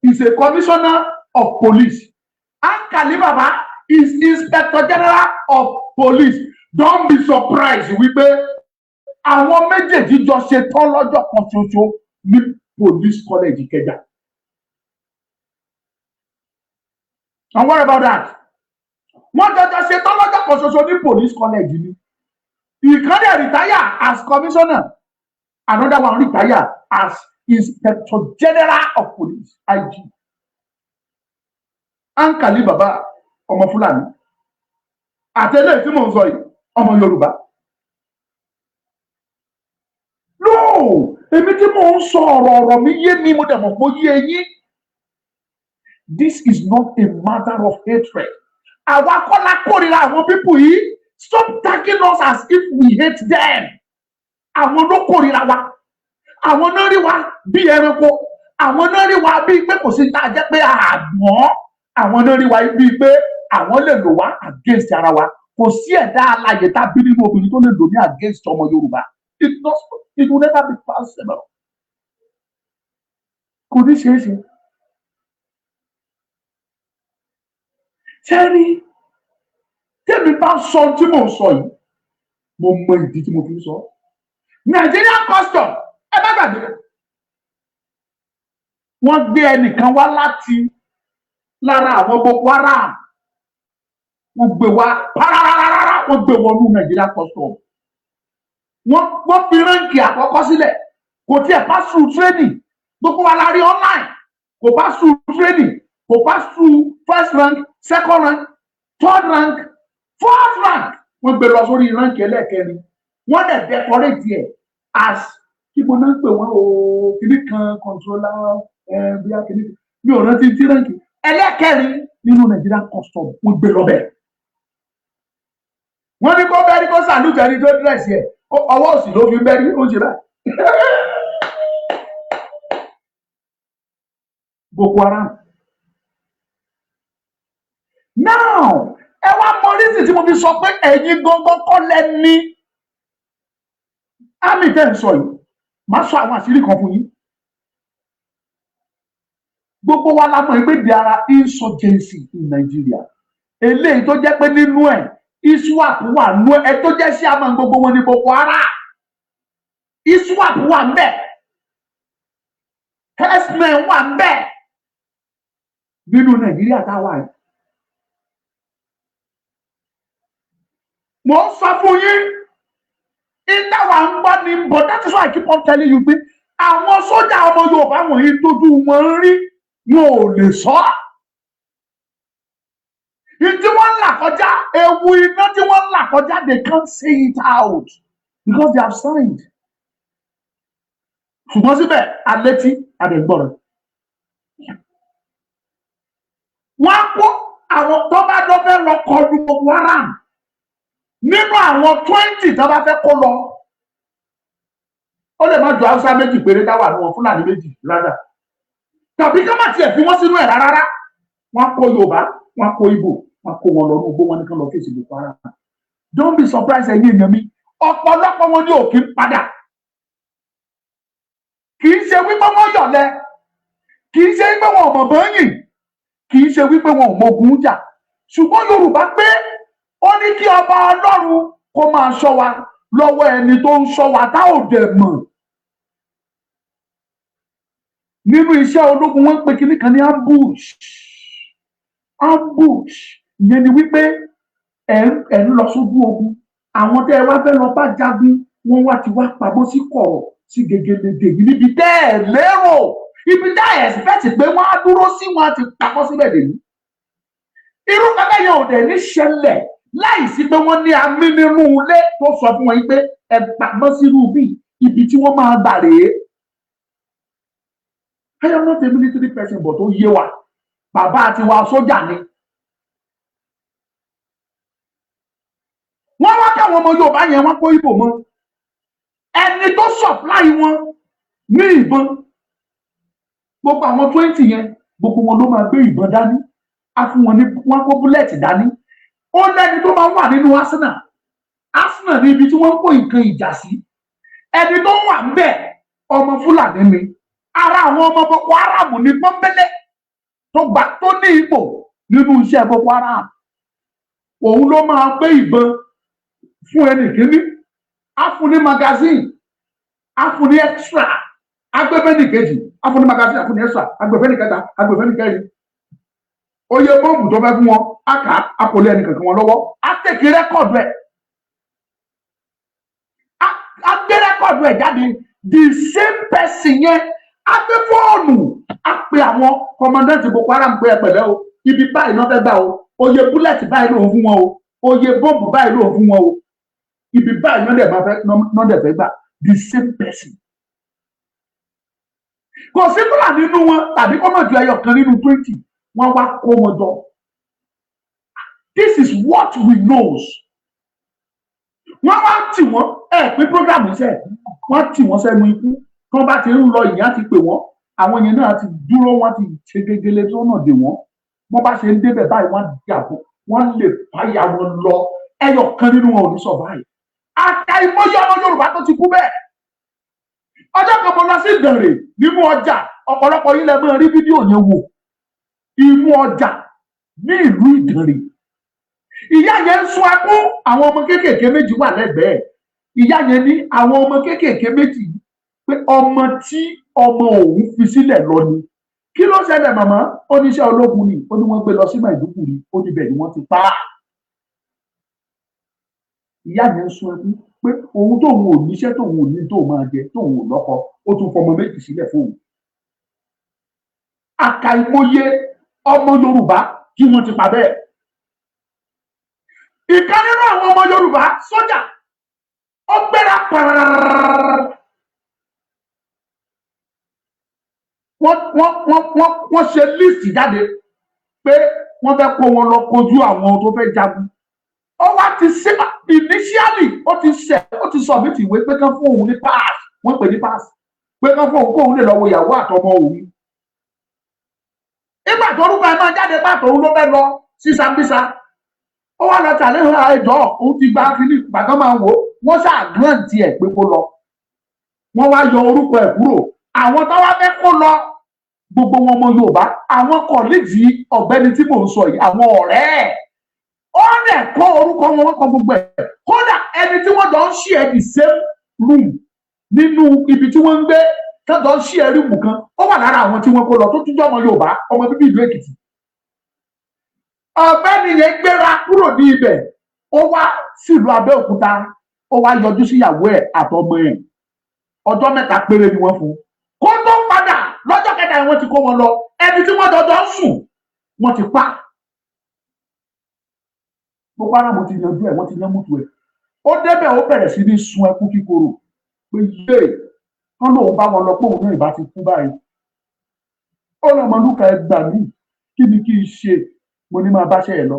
is a Commissioner of Police. Ankali bàbá is Inspector General of Police. Don't be surprised wípé àwọn méjèèjì jọ ṣe tán lọ́jọ́ kan ṣoṣo ní Police College Ìkẹjà. And what about that? Wọ́n jọjọ ṣe tán lọ́jọ́ kan ṣoṣo ní Police College ni. Ìkan dẹ̀ retire as commissioner, another one retire as Inspector General of Police, IG. Ankali bàbá, ọmọ Fúlàní, àtẹlẹ tí mò ń sọ yìí, ọmọ Yorùbá. No, èmi tí mò ń sọ ọ̀rọ̀, ọ̀rọ̀ mi yé mi, mo dẹ̀ mọ̀ pé ó yé yín. This is not a matter of hatred. Àwa kọ́ la kórìíra àwọn people yìí. Stop tagging us as if we hate them. Àwọn ló kórìíra wa. Àwọn náà rí wa bí ẹranko. Àwọn náà rí wa bíi pé kò sí tá a jẹ́ pé àgbọ̀n. Àwọn náà rí wa bíi pé àwọn lè lò wá against ara wa. Kò sí ẹ̀dá alààyè tá a bí nínú obìnrin tó lè lò ní against ọmọ Yorùbá. It will never be possible. Kò ní ṣeé ṣe. Ṣẹ́rí, tẹ́mi bá sọ ohun tí mò ń sọ yìí, mo mọ ìdí tí mo fi ń sọ. Nigerian custom, ẹ má gbàgbé, wọ́n gbé ẹnìkan wá láti lára àwọn Boko Haram. Wọ́n gbé wá parararara. Wọ́n gbé wọnú Nàìjíríà custom, wọ́n fi rank àkọ́kọ́ sílẹ̀. Kò tiẹ̀ pass through training. Gbogbo wa la rí online. Kò pass through training, kò pass through first rank, second rank, third rank, fourth rank. Wọ́n gbé lọ sórí rank ẹlẹ́ẹ̀kẹrin. Wọ́n dẹ̀ decorate ẹ̀ as, kí mo náà ń pè wọ́n o, kìnnì kan controller ẹ bí a kìnnì, mi ò rántí tí rank ẹlẹ́ẹ̀kẹrin nínú Nigerian custom. Wọ́n gbé lọ bẹ́ẹ̀. Wọ́n ní kó bẹ́ẹ̀ ní kó salute ẹni tó dress ẹ̀. Ọwọ́ òsì ló fi bẹ́ẹ̀ ní, ó ṣe báyìí. Boko Haram. Now, ẹ wá mọ reason tí mo fi sọ pé ẹ̀yin gangan kọ́ lẹ ní army tẹ́ ń sọ yìí. Máa sọ àwọn àṣírí kan fún yín. Gbogbo wa la mọ̀ pé there are insurgency in Nigeria. Eléyìí tó jẹ́ pé nínú ẹ̀, ISWAP wà nú ẹ, tó jẹ́ sí àmọ́ gbogbo wọn ní Boko Haram. ISWAP wà ń bẹ̀, herdsmen wà ń bẹ̀ nínú Nàìjíríà tá a wà yìí. Mo ń sọ fún yín, ìdáwà ń gbọ́ ni, but that is why I keep on telling you pé àwọn sójà ọmọ Yorùbá wọ̀nyí, tójú wọn ń rí, wọn ò lè sọ. Ìtí wọ́n ń là kọjá, ewu iná tí wọ́n ń là kọjá, they can't say it out because they have signed. Ṣùgbọ́n síbẹ̀, alétí adẹ̀gbọ́rọ̀. Wọ́n á kó àwọn tó bá lọ fẹ́ lọ kọlu Boko Haram. Nínú àwọn 20 tó bá fẹ́ kó lọ, ó lè má ju Haúsá méjì péré táwà ní wọn, Fúlàní méjì rárá, tàbí ká má tiẹ̀ fi wọ́n sínú ẹ̀ rárá. Wọ́n á kó Yorùbá, wọ́n á kó Ìgbò, wọ́n á kó wọn lọ ní ugbó, wọn ní kán lọ fèsì Boko Haram. Don't be surprised, ẹ̀yin èèyàn mi, ọ̀pọ̀lọpọ̀ wọn ní òkè ń padà. Kì í ṣe wípé wọ́n yọ̀lẹ, kì í ṣe wípé wọn ò mọ̀ bọ́yìn, kì í ṣe wípé wọn ò mọ̀gùn jà, ṣùgbọ́n Yorùbá pé ó ní kí ọba Ọlọ́run kó máa ṣọ́ wa lọ́wọ́ ẹni tó ń ṣọ́ wa tá ò dẹ̀ mọ̀. Nínú iṣẹ́ ológun, wọ́n ń pe kinní kan ní ambush. Ambush ìyẹn ni wípé ẹ̀ ń lọ sójú ogun, àwọn tẹ́ ẹ wá fẹ́ lọ bá jagun, wọ́n wá ti wá pamọ́ sí kọ̀rọ̀, sí gegelede yìí, níbi tẹ́ ẹ lérò, ibi tẹ́ ẹ expect pé wọ́n á dúró sí, wọ́n á ti pamọ́ síbẹ̀ dè ní. Irú kankan yẹn ò dẹ̀ ní ṣẹlẹ̀ láì sí pé wọ́n ní amí nínú ilé tó sọ fún wọn yìí pé ẹ pamọ́ sínú bí ibi tí wọ́n máa gbà rèé. I am not a military person, but ó yé wa, bàbá àti wa sójà ni. Wọ́n wá káwọn ọmọ Yorùbá yẹn, wọ́n kó Ìgbò mọ́ ẹni tó supply wọn ní ìbọn. Gbogbo àwọn 20 yẹn, gbogbo wọn ló máa gbé ìbọn dání, á fún wọn ní, wọn kó bullet dání. Ó lẹ́ni tó máa wà nínú arsenal. Arsenal ní ibi tí wọ́n ń kó nǹkan ìjà sí. Ẹni tó wà ń bẹ̀, ọmọ Fúlàní ni, ara àwọn ọmọ Boko Haram ní pọ́nbélé tó gbà, tó ní ipò nínú iṣẹ́ Boko Haram. Òun ló máa gbé ìbọn fún ẹnì kíní, á fún ní magazine, á fún ní extra, agbẹ́fẹ́ ní kejì, á fún ní magazine, á fún ní extra, agbẹ́fẹ́ ní kẹta, agbẹ́fẹ́ ní kẹrin. Oye bọ́ǹbù tó fẹ́ fún wọn, á kà á kò lé ẹnì kankan wọn lọ́wọ́, á take record ẹ̀, á gbé record ẹ̀ jáde. The same person yẹn á gbé fóònù, á pe àwọn commandant Boko Haram pé, ẹ pẹ̀lẹ́ o, ibi báyìí náà fẹ́ gbà o, oye bullet báyìí ló ń fún wọn o, oye bọ́ǹbù báyìí ló ń fún wọn o, ibi báyìí náà dẹ̀ máa fẹ́, náà dẹ̀ fẹ́ gbà. The same person, kò sí Fúlàní nínú wọn tàbí kó má ju ẹyọ kan nínú 20. Wọ́n wá kó wọn jọ. This is what we knows. Wọ́n wá tì wọ́n ẹ pé program iṣẹ́, wọ́n tì wọ́n sẹ́nu ikú. Tí wọ́n bá ti ń lọ, ìyẹn á ti pè wọ́n, àwọn yẹn náà ti dúró, wọ́n ti ṣe gegele tó náà dè wọ́n. Wọ́n bá ṣe ń débẹ̀ báyìí, wọ́n dàbò, wọ́n lè fàyà wọn lọ. Ẹyọ kan nínú wọn ò ní survive. Àkàìmọye ọmọ Yorùbá tó ti kú bẹ́ẹ̀. Ọjọ́ kan, mo lọ sí Ìdànrè nínú ọjà. Ọ̀pọ̀lọpọ̀ yín lẹ máa rí fídíò yẹn wò. Inú ọjà ní ìlú Ìdànrè, ìyá yẹn ń sun ẹkún. Àwọn ọmọ kéékèèké méjì wà lẹ́gbẹ̀ẹ́ ìyá yẹn. Ní àwọn ọmọ kéékèèké méjì pé ọmọ tí ọmọ òun fi sílẹ̀ lọ ni. Kí ló ṣẹlẹ̀, màmá? Ó ní iṣẹ́ ológun ni. Ó ní wọ́n gbé lọ sí Maiduguri. Ó ní bẹ́ẹ̀ ni wọ́n ti pa á. Ìyá yẹn ń sun ẹkún pé òun tóun ò níṣẹ́, tóun ò ní tóun máa jẹ, tóun ò lọ́kọ, ó tún fọmọ méjì sílẹ̀ fóun. Àkàìmọye ọmọ Yorùbá tí wọ́n ti pa bẹ́ẹ̀. Ìkan nínú àwọn ọmọ Yorùbá, sójà, ó gbéra pàràràràràrà. Wọ́n ṣe list jáde pé wọ́n fẹ́ kó wọn lọ kojú àwọn tó fẹ́ jagun. Ó wá ti ṣe initially, ó ti ṣe, ó ti submit ìwé pé kán fún òun ní pass. Wọ́n pè ní pass pé kán fún òun kóun lè lọ wo ìyàwó àtọmọ òun. Nígbà tó orúkọ ẹ máa jáde pàtó, òun ló fẹ́ lọ sí Sambisa. Ó wá lọ tàlẹ́ ẹjọ́, òun ti gba kínní gbàgbọ́n máa wò ó. Wọ́n ṣáà grant ẹ̀ pé kó lọ. Wọ́n wá yọ orúkọ ẹ̀ kúrò. Àwọn tó wá fẹ́ kó lọ, gbogbo wọn ọmọ Yorùbá, àwọn colleagues ọ̀gbẹ́ni tí mò ń sọ yìí, àwọn ọ̀rẹ́ ẹ̀, ó dẹ̀ kó orúkọ wọn, wọ́n kọ gbogbo ẹ̀. Kódà ẹni tí wọ́n jọ ń share the same room nínú ibi tí wọ́n ń gbé, tó jọ ń share room kan, ó wà lára àwọn tí wọ́n kó lọ, tó tún jẹ́ ọmọ Yorùbá, ọmọ bíbí ìlú Èkìtì. Ọ̀gbẹ́ni yẹn gbéra kúrò ní ibẹ̀, ó wá sílùú Abẹ́òkúta, ó wá yọjú síyàwó ẹ̀ àtọmọ ẹ̀. Ọjọ́ 3 péré ni wọ́n fún un kó tó padà. Lọ́jọ́ kẹta yẹn, wọ́n ti kó wọn lọ. Ẹni tí wọ́n jọjọ ń sùn, wọ́n ti pa. Boko Haram ti yanjú ẹ̀, wọ́n ti yan mútu ẹ̀. Ó débẹ̀, ó bẹ̀rẹ̀ sí ní sun ẹkún kíkorò pé yé wọ́n lóun bá wọn lọ, pé òun náà ìbá ti kú báyìí. Ó lọ́mọ lúkà, ẹ gbà mí, kí ni kí n ṣe? Mo ní máa báṣẹ́ ẹ lọ,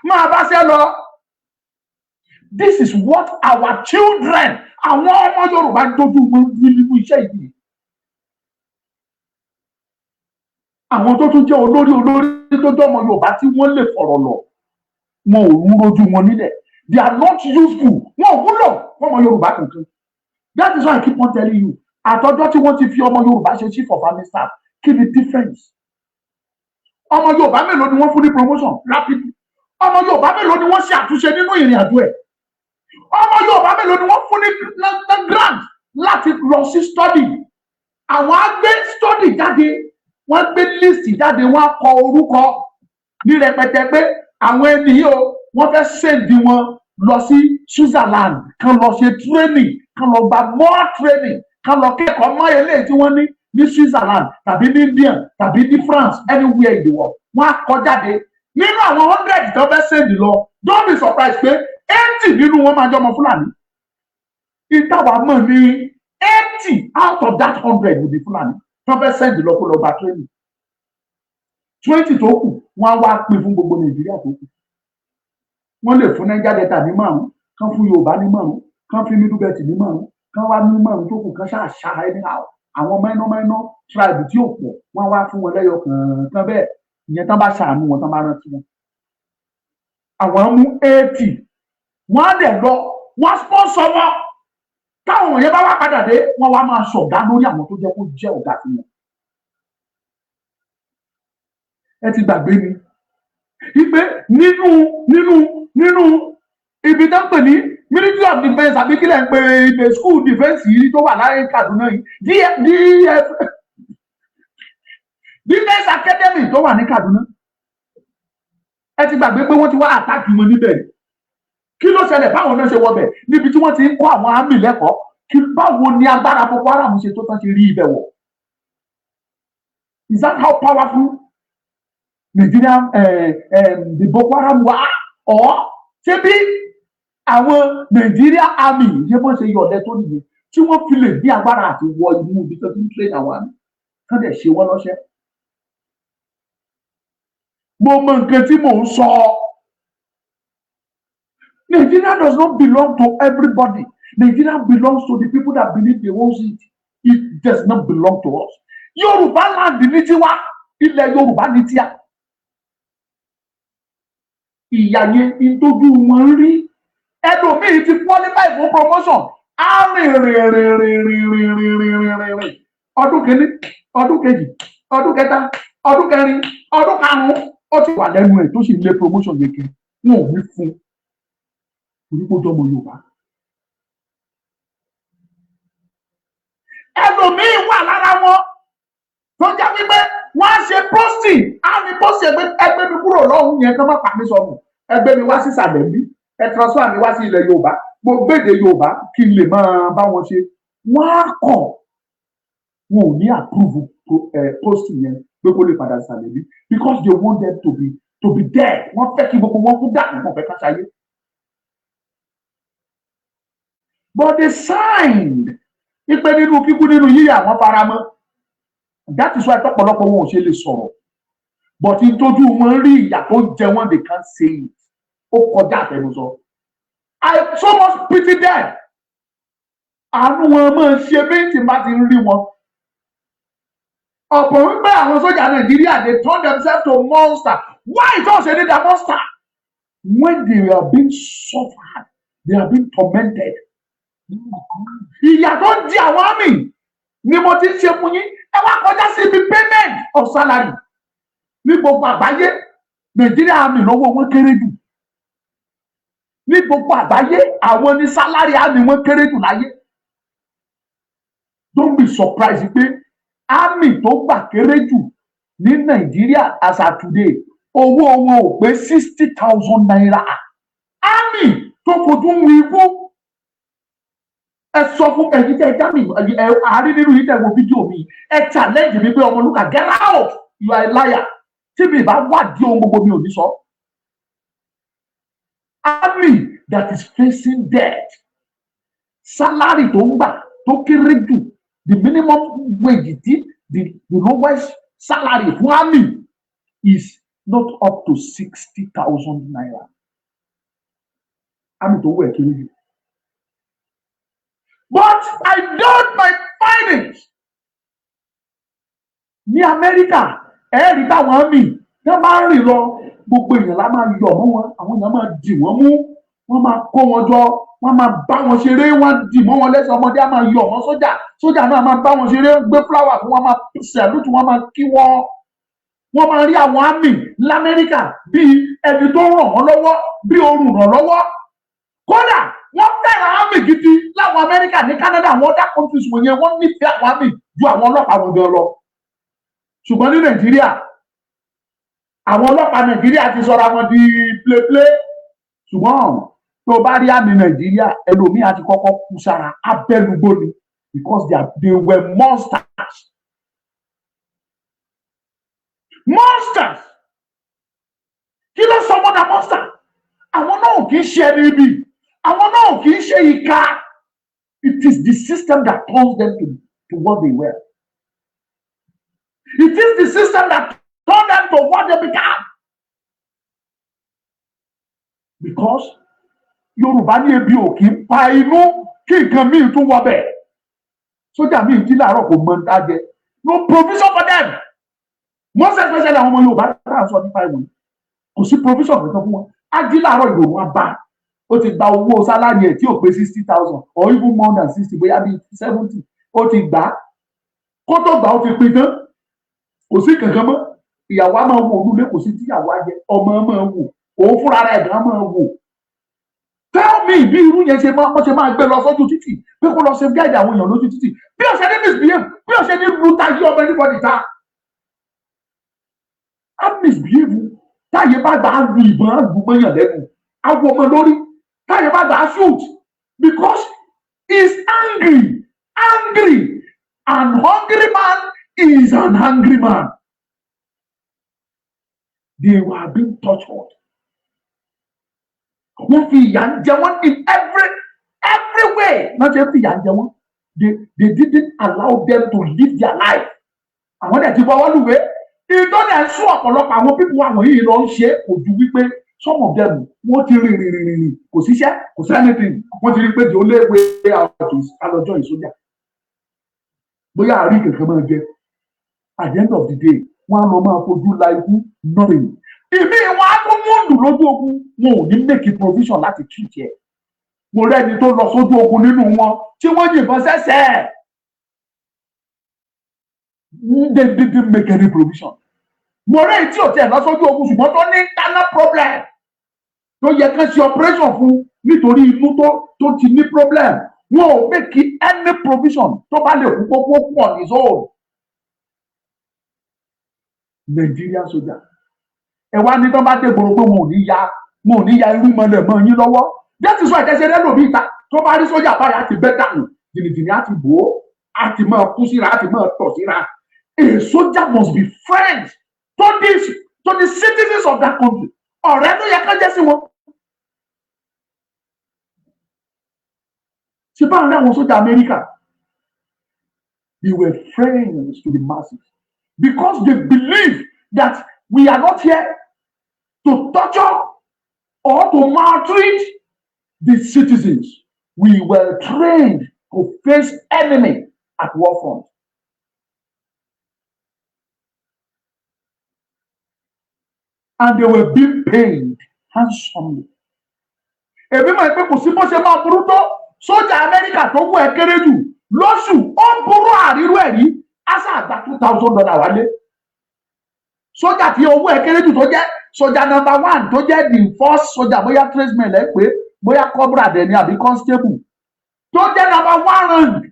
máa báṣẹ́ lọ. This is what our children, àwọn ọmọ Yorùbá, dojú wọn rí nínú iṣẹ́ yìí. Àwọn tó tún jẹ́ olórí olórí tó jẹ́ ọmọ Yorùbá tí wọ́n lè fọ̀rọ̀ lọ, wọn ò rú rojú wọn nílẹ̀. They are not useful. Wọn ò wúlò fọmọ Yorùbá kankan. That is why I keep on telling you, àtọjọ́ tí wọ́n ti fi ọmọ Yorùbá ṣe chief of army staff, kí ni difference? Ọmọ Yorùbá mélòó ni wọ́n fún ní promotion rapidly? Ọmọ Yorùbá mélòó ni wọ́n ṣe àtúnṣe nínú ìrìn àjò ẹ̀? Ọmọ Yorùbá mélòó ni wọ́n fún ní grant láti lọ sí study? Àwọn á gbé study jáde, wọ́n gbé list jáde, wọ́n á kọ orúkọ ní rẹpẹtẹ pé àwọn ẹni yìí o, wọ́n fẹ́ send wọn lọ sí Switzerland, kán lọ ṣe training, kán lọ gba more training, kán lọ kẹ́kọ̀ọ́ mọ́ eléyìí tí wọ́n ní ní Switzerland tàbí ní India tàbí ní France, anywhere in the world. Wọ́n á kọ jáde. Nínú àwọn 100 tó fẹ́ send lọ, don't be surprised pé 80 nínú wọn máa jẹ́ ọmọ Fúlàní. Ìtawà mọ̀ ní 80 out of that 100 will be Fúlàní tó fẹ́ send lọ kó lọ gba training. 20 tó kù, wọ́n á wá pín fún gbogbo Nàìjíríà tó kù. Wọ́n lè fún Niger Delta ní márùn, kán fún Yorùbá ní márùn, kán fún Middle Belt ní márùn, kán wá ní márùn tó kù, kán ṣáà ṣá anyhow. Àwọn minor minor tribe tí ò pọ̀, wọ́n wá fún wọn lẹ́yọ kọ̀ọ̀kan bẹ́ẹ̀. Ìyẹn tán bá ṣàánú wọn, tán bá rántí wọn. Àwọn mú 80, wọ́n á dẹ̀ lọ, wọ́n sponsor wọn. Táwọn yẹn bá wá padà dé, wọ́n wá máa ṣọ̀gá lórí àwọn tó jẹ́ kó jẹ́ ọ̀gá fún wọn. Ẹ ti gbàgbé ni wípé nínú ibi tó ń pè ní Ministry of Defence, àbí kílẹ̀ ń pè ibẹ̀, school defence yìí tó wà láyé Kaduna yìí, DF Defence Academy tó wà ní Kaduna, ẹ ti gbàgbé pé wọ́n ti wá attack wọn níbẹ̀? Kí ló ṣẹlẹ̀? Báwo náà ṣe wọbẹ̀ níbi tí wọ́n ti ń kọ́ àwọn army lẹ́kọ̀ọ́? Kí báwo ni agbára Boko Haram ṣe tó tán ṣe rí ibẹ̀ wọ̀? Is that how powerful Nigeria, the Boko Haram were? Or ṣé bí àwọn Nigeria army ṣé bọ́n ṣe yọ̀lẹ́ tó nìyẹn tí wọ́n fi lè ní agbára àti wọ inú ibi tó ti ń train àwọn army, kán dẹ̀ ṣe wọ́n lọ́ṣẹ́? Mo mọ nǹkan tí mò ń sọ. Nigeria does not belong to everybody. Nigeria belongs to the people that believe they own it. It does not belong to us. Yorùbá land ní tiwa, ilẹ̀ Yorùbá ní tíá. Ìyà yẹn ìtọ́jú wọn rí. Ẹlòmíì ti qualify fún promotion, á rìn rìn rìn rìn rìn rìn rìn rìn rìn rìn rìn, ọdún kìíní, ọdún kejì, ọdún kẹta, ọdún kẹrin, ọdún karùnún, ó ti wà lẹ́nu ẹ̀ tó sì lé promotion yẹn kiri, wọn ò ní fún un torí pé ó jọmọ Yorùbá. Ẹlòmíì wà lára wọn tó jẹ́ wípé wọ́n á ṣe posting, á ní posting, ẹgbẹ́, ẹgbẹ́ mi kúrò lọ́hùn yẹn, kán má pa mí sọnù, ẹgbẹ́ mi wá sísàlẹ̀ bí Ẹ transfer mi wá sí ilẹ̀ Yorùbá, mo gbéde Yorùbá kí n lè máa bá wọn ṣe. Wọ́n á kọ̀, wọn ò ní approve post yẹn pé kó lè padà sàlẹ̀ bí, because they want them to be dead. Wọ́n fẹ́ kí gbogbo wọn kú dànù, wọ́n fẹ́ ká ṣayé. But they signed ipe nínú kíkú, nínú yíyà, wọ́n fara mọ́. That is why tọ́pọ̀lọpọ̀ wọn ò ṣe lè sọ̀rọ̀, but ìtọ́jú wọn rí, ìyà tó jẹ wọ́n, they can't say it. Ó kọjá àfẹnusọ. I so much pity them. Àánú wọn máa ṣe mí tí n bá ti rí wọn. Ọ̀pọ̀ wípé àwọn sójà Nàìjíríà, they turn themselves to monster. Why tó ṣe ní their monster when they are being suffered, they are being tormented? Ìyà tó ń di àwọn army ni mo ti ń ṣe fún yín. Ẹ wá kọjá sí ibi payment of salary. Ní gbogbo àgbáyé, Nàìjíríà army lọ́wọ́ wọn kéré jù. Ní gbogbo àgbáyé, àwọn ní salary army wọn kéré jù láyé. Don't be surprised pé army tó gbà kéré jù ní Nàìjíríà as at today, owó wọn ò pé ₦60,000. Army tó fojú ń wi ikú. Ẹ sọ fún ẹ̀yin tẹ́ ẹ dá mi, ẹ àárín nínú yìí tẹ́ wo fídíò mi, ẹ challenge mi pé, "Ọmọlúkà, get out, you are a liar." Tí mi bá wádìí ohun gbogbo, mi ò ní sọ. Army that is facing death, salary tó ń gbà tó kéré jù, the minimum wage tí the lowest salary fún army is not up to ₦60,000. Army tó wẹ̀ kéré jù. But I doubt my findings. Ní Amẹ́ríkà, ẹ rí táwọn army tí wọ́n bá ń rìn lọ, gbogbo èèyàn la máa yọ̀ mọ́ wọn. Àwọn èèyàn máa dì wọ́n mú, wọ́n máa kó wọn jọ, wọ́n máa bá wọn ṣeré, wọ́n dì mọ́ wọn lẹ́sẹ̀. Ọmọdé á máa yọ̀ mọ́ sójà, sójà náà máa bá wọn ṣeré, gbé flower fún wọn, máa salute wọn, máa kí wọn. Wọ́n máa rí àwọn army lamẹ́ríkà bíi ẹni tó ràn wọ́n lọ́wọ́, bí orùn ràn lọ́wọ́. Kódà wọ́n fẹ́ràn army gidi láwọn Amẹ́ríkà, ní Canada, àwọn other countries wọ̀nyẹn. Wọ́n nífẹ̀ẹ́ àwọn army ju àwọn ọlọ́pàá wọn gan lọ. Ṣùgbọ́n ní Nàìjíríà, àwọn ọlọ́pàá Nàìjíríà ti sọra wọn di play play. Ṣùgbọ́n tó bá rí army Nàìjíríà, ẹlòmíì á ti kọ́kọ́ kú sára abẹ́nugbó ni, because they were monsters, monsters. Kí ló sọ wọ́n dà monster? Àwọn náà kì í ṣe ẹni ibi, àwọn náà kì í ṣe ìka. It is the system that turns them to what they were. It is the system that turned them to what they become, because Yorùbá ní ebi ò kì í pa inú kí nǹkan míì tún wọbẹ̀. Sójà míì jí láàárọ̀, kò mọ níta jẹ. No provision for them, most especially àwọn ọmọ Yorùbá tá à ń sọ nípa ìwé. Kò sí provision kankan fún wọn. Á jí láàárọ̀, ìrònú á bá. Ó ti gba owó salary ẹ̀ tí ò pé 60,000 or even more than 60, bóyá bíi 70. Ó ti gbà á, kó tó gbà, ó ti pin tán, kò sí kankan mọ́. Ìyàwó á máa wò olúlé, kò sí tíyàwó á jẹ. Ọmọ máa wò, òun fúnra rẹ̀ gan máa wò. Tell me bí irú yẹn ṣe máa wọ́n ṣe máa gbé lọ sójú títì pé kó lọ ṣe guide àwọn èèyàn lójú títì, bí ó ṣe ní misbehave, bí ó ṣe ní lu táyé ọmọ anybody ta á misbehave. Táyé bá gbà, á lu ìbọn, á lu mọ́yàn lẹ́nu, á wọ ọmọ lórí. Táyé bá gbà, á shoot, because he is angry, angry, and hungry man is an angry man. They were being tortured. Wọ́n fi ìyà ń jẹ wọ́n in every way. Wọ́n ṣe fi ìyà ń jẹ wọ́n. They didn't allow them to live their life. Àwọn dẹ̀ ti fọwọ́ lùwé ìtọ́ni ẹ̀ ń sún. Ọ̀pọ̀lọpọ̀ àwọn people àwọn yìí lọ ń ṣe kò ju wípé some of them, wọ́n ti rìn rìn rìn rìn, kò síṣẹ́, kò sí anything. Wọ́n ti rí pé the only way out is ká lọ join sójà, bóyá àrí kankan máa jẹ. At the end of the day, wọ́n á lọ máa fojú la ikú. Nothing. Ìmí wọn á tún wound lójú ogun, wọn ò ní make provision láti treat ẹ. Mo rẹ́ni tó lọ sójú ogun nínú wọn tí wọ́n yìnbọn sẹ́sẹ̀. They didn't make any provision. Mo rẹ́ni tí ò tiẹ̀ lọ sójú ogun, ṣùgbọ́n tó ní internal problem tó yẹ kán ṣe operation fún nítorí inú tó ti ní problem. Wọn ò make any provision. Tó bá lè kú, kókó kú on his own. Nigerian soldier, ẹ wá ní tán bá dé gbòòrò pé wọn ò ní ya. Mo ò ní ya irú mọ́lẹ̀ mọ́ yín lọ́wọ́. That is why tẹ́sẹ̀ rẹ́ lòmí ìta tó bá rí sójà báyìí, á ti bẹ́ dànù jìnnìjìnnì, á ti bò ó, á ti máa kú síra, á ti máa tọ̀ síra. A soldier must be friends to the citizens of that country. Ọ̀rẹ́ ló yẹ ká jẹ́ sí wọn. Ṣe bá ń rí àwọn sójà Amẹ́ríkà, they were friends to the masses because they believe that we are not here to torture or to maltreat the citizens. We were trained to face enemy at war front. And they were being paid handsomely. Èmi mọ̀ pé kò sí bó ṣe máa burú tó, sójà Amẹ́ríkà tó wú ẹ kéré jù lóṣù, ó burú àrírú ẹ̀ rí, á sà gba $2,000 wálé. Sójà tí owó ẹ kéré jù, tó jẹ́ sójà number one, tó jẹ́ the first sójà, bóyá tradesman ẹ pé, bóyá corporal dẹ̀ ni àbí constable, tó jẹ́ number one rank,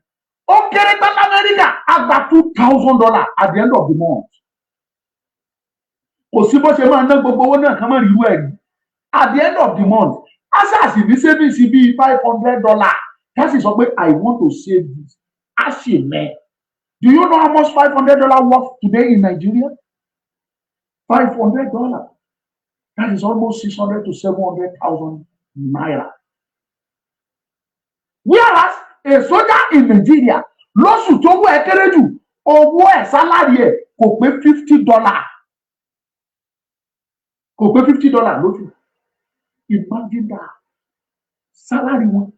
ó kéré tán l'Amẹ́ríkà, á gba $2,000 at the end of the month. Kò sí bó ṣe máa ná gbogbo owó náà kán mọ́ rí irú ẹ̀ rí. At the end of the month, á ṣàṣì ní savings bíi $500. Ká sì sọ pé, "I want to save this," á sì mẹ́. Do you know how much $500 worth today in Nigeria? $500, that is almost 600 to 700,000 naira. Whereas a soldier in Nigeria, lóṣù tó wọ ẹ kéré jù, owó ẹ̀, salary ẹ̀ kò pé $50, kò pé $50 lóṣù. Imagine that. Salary wọn,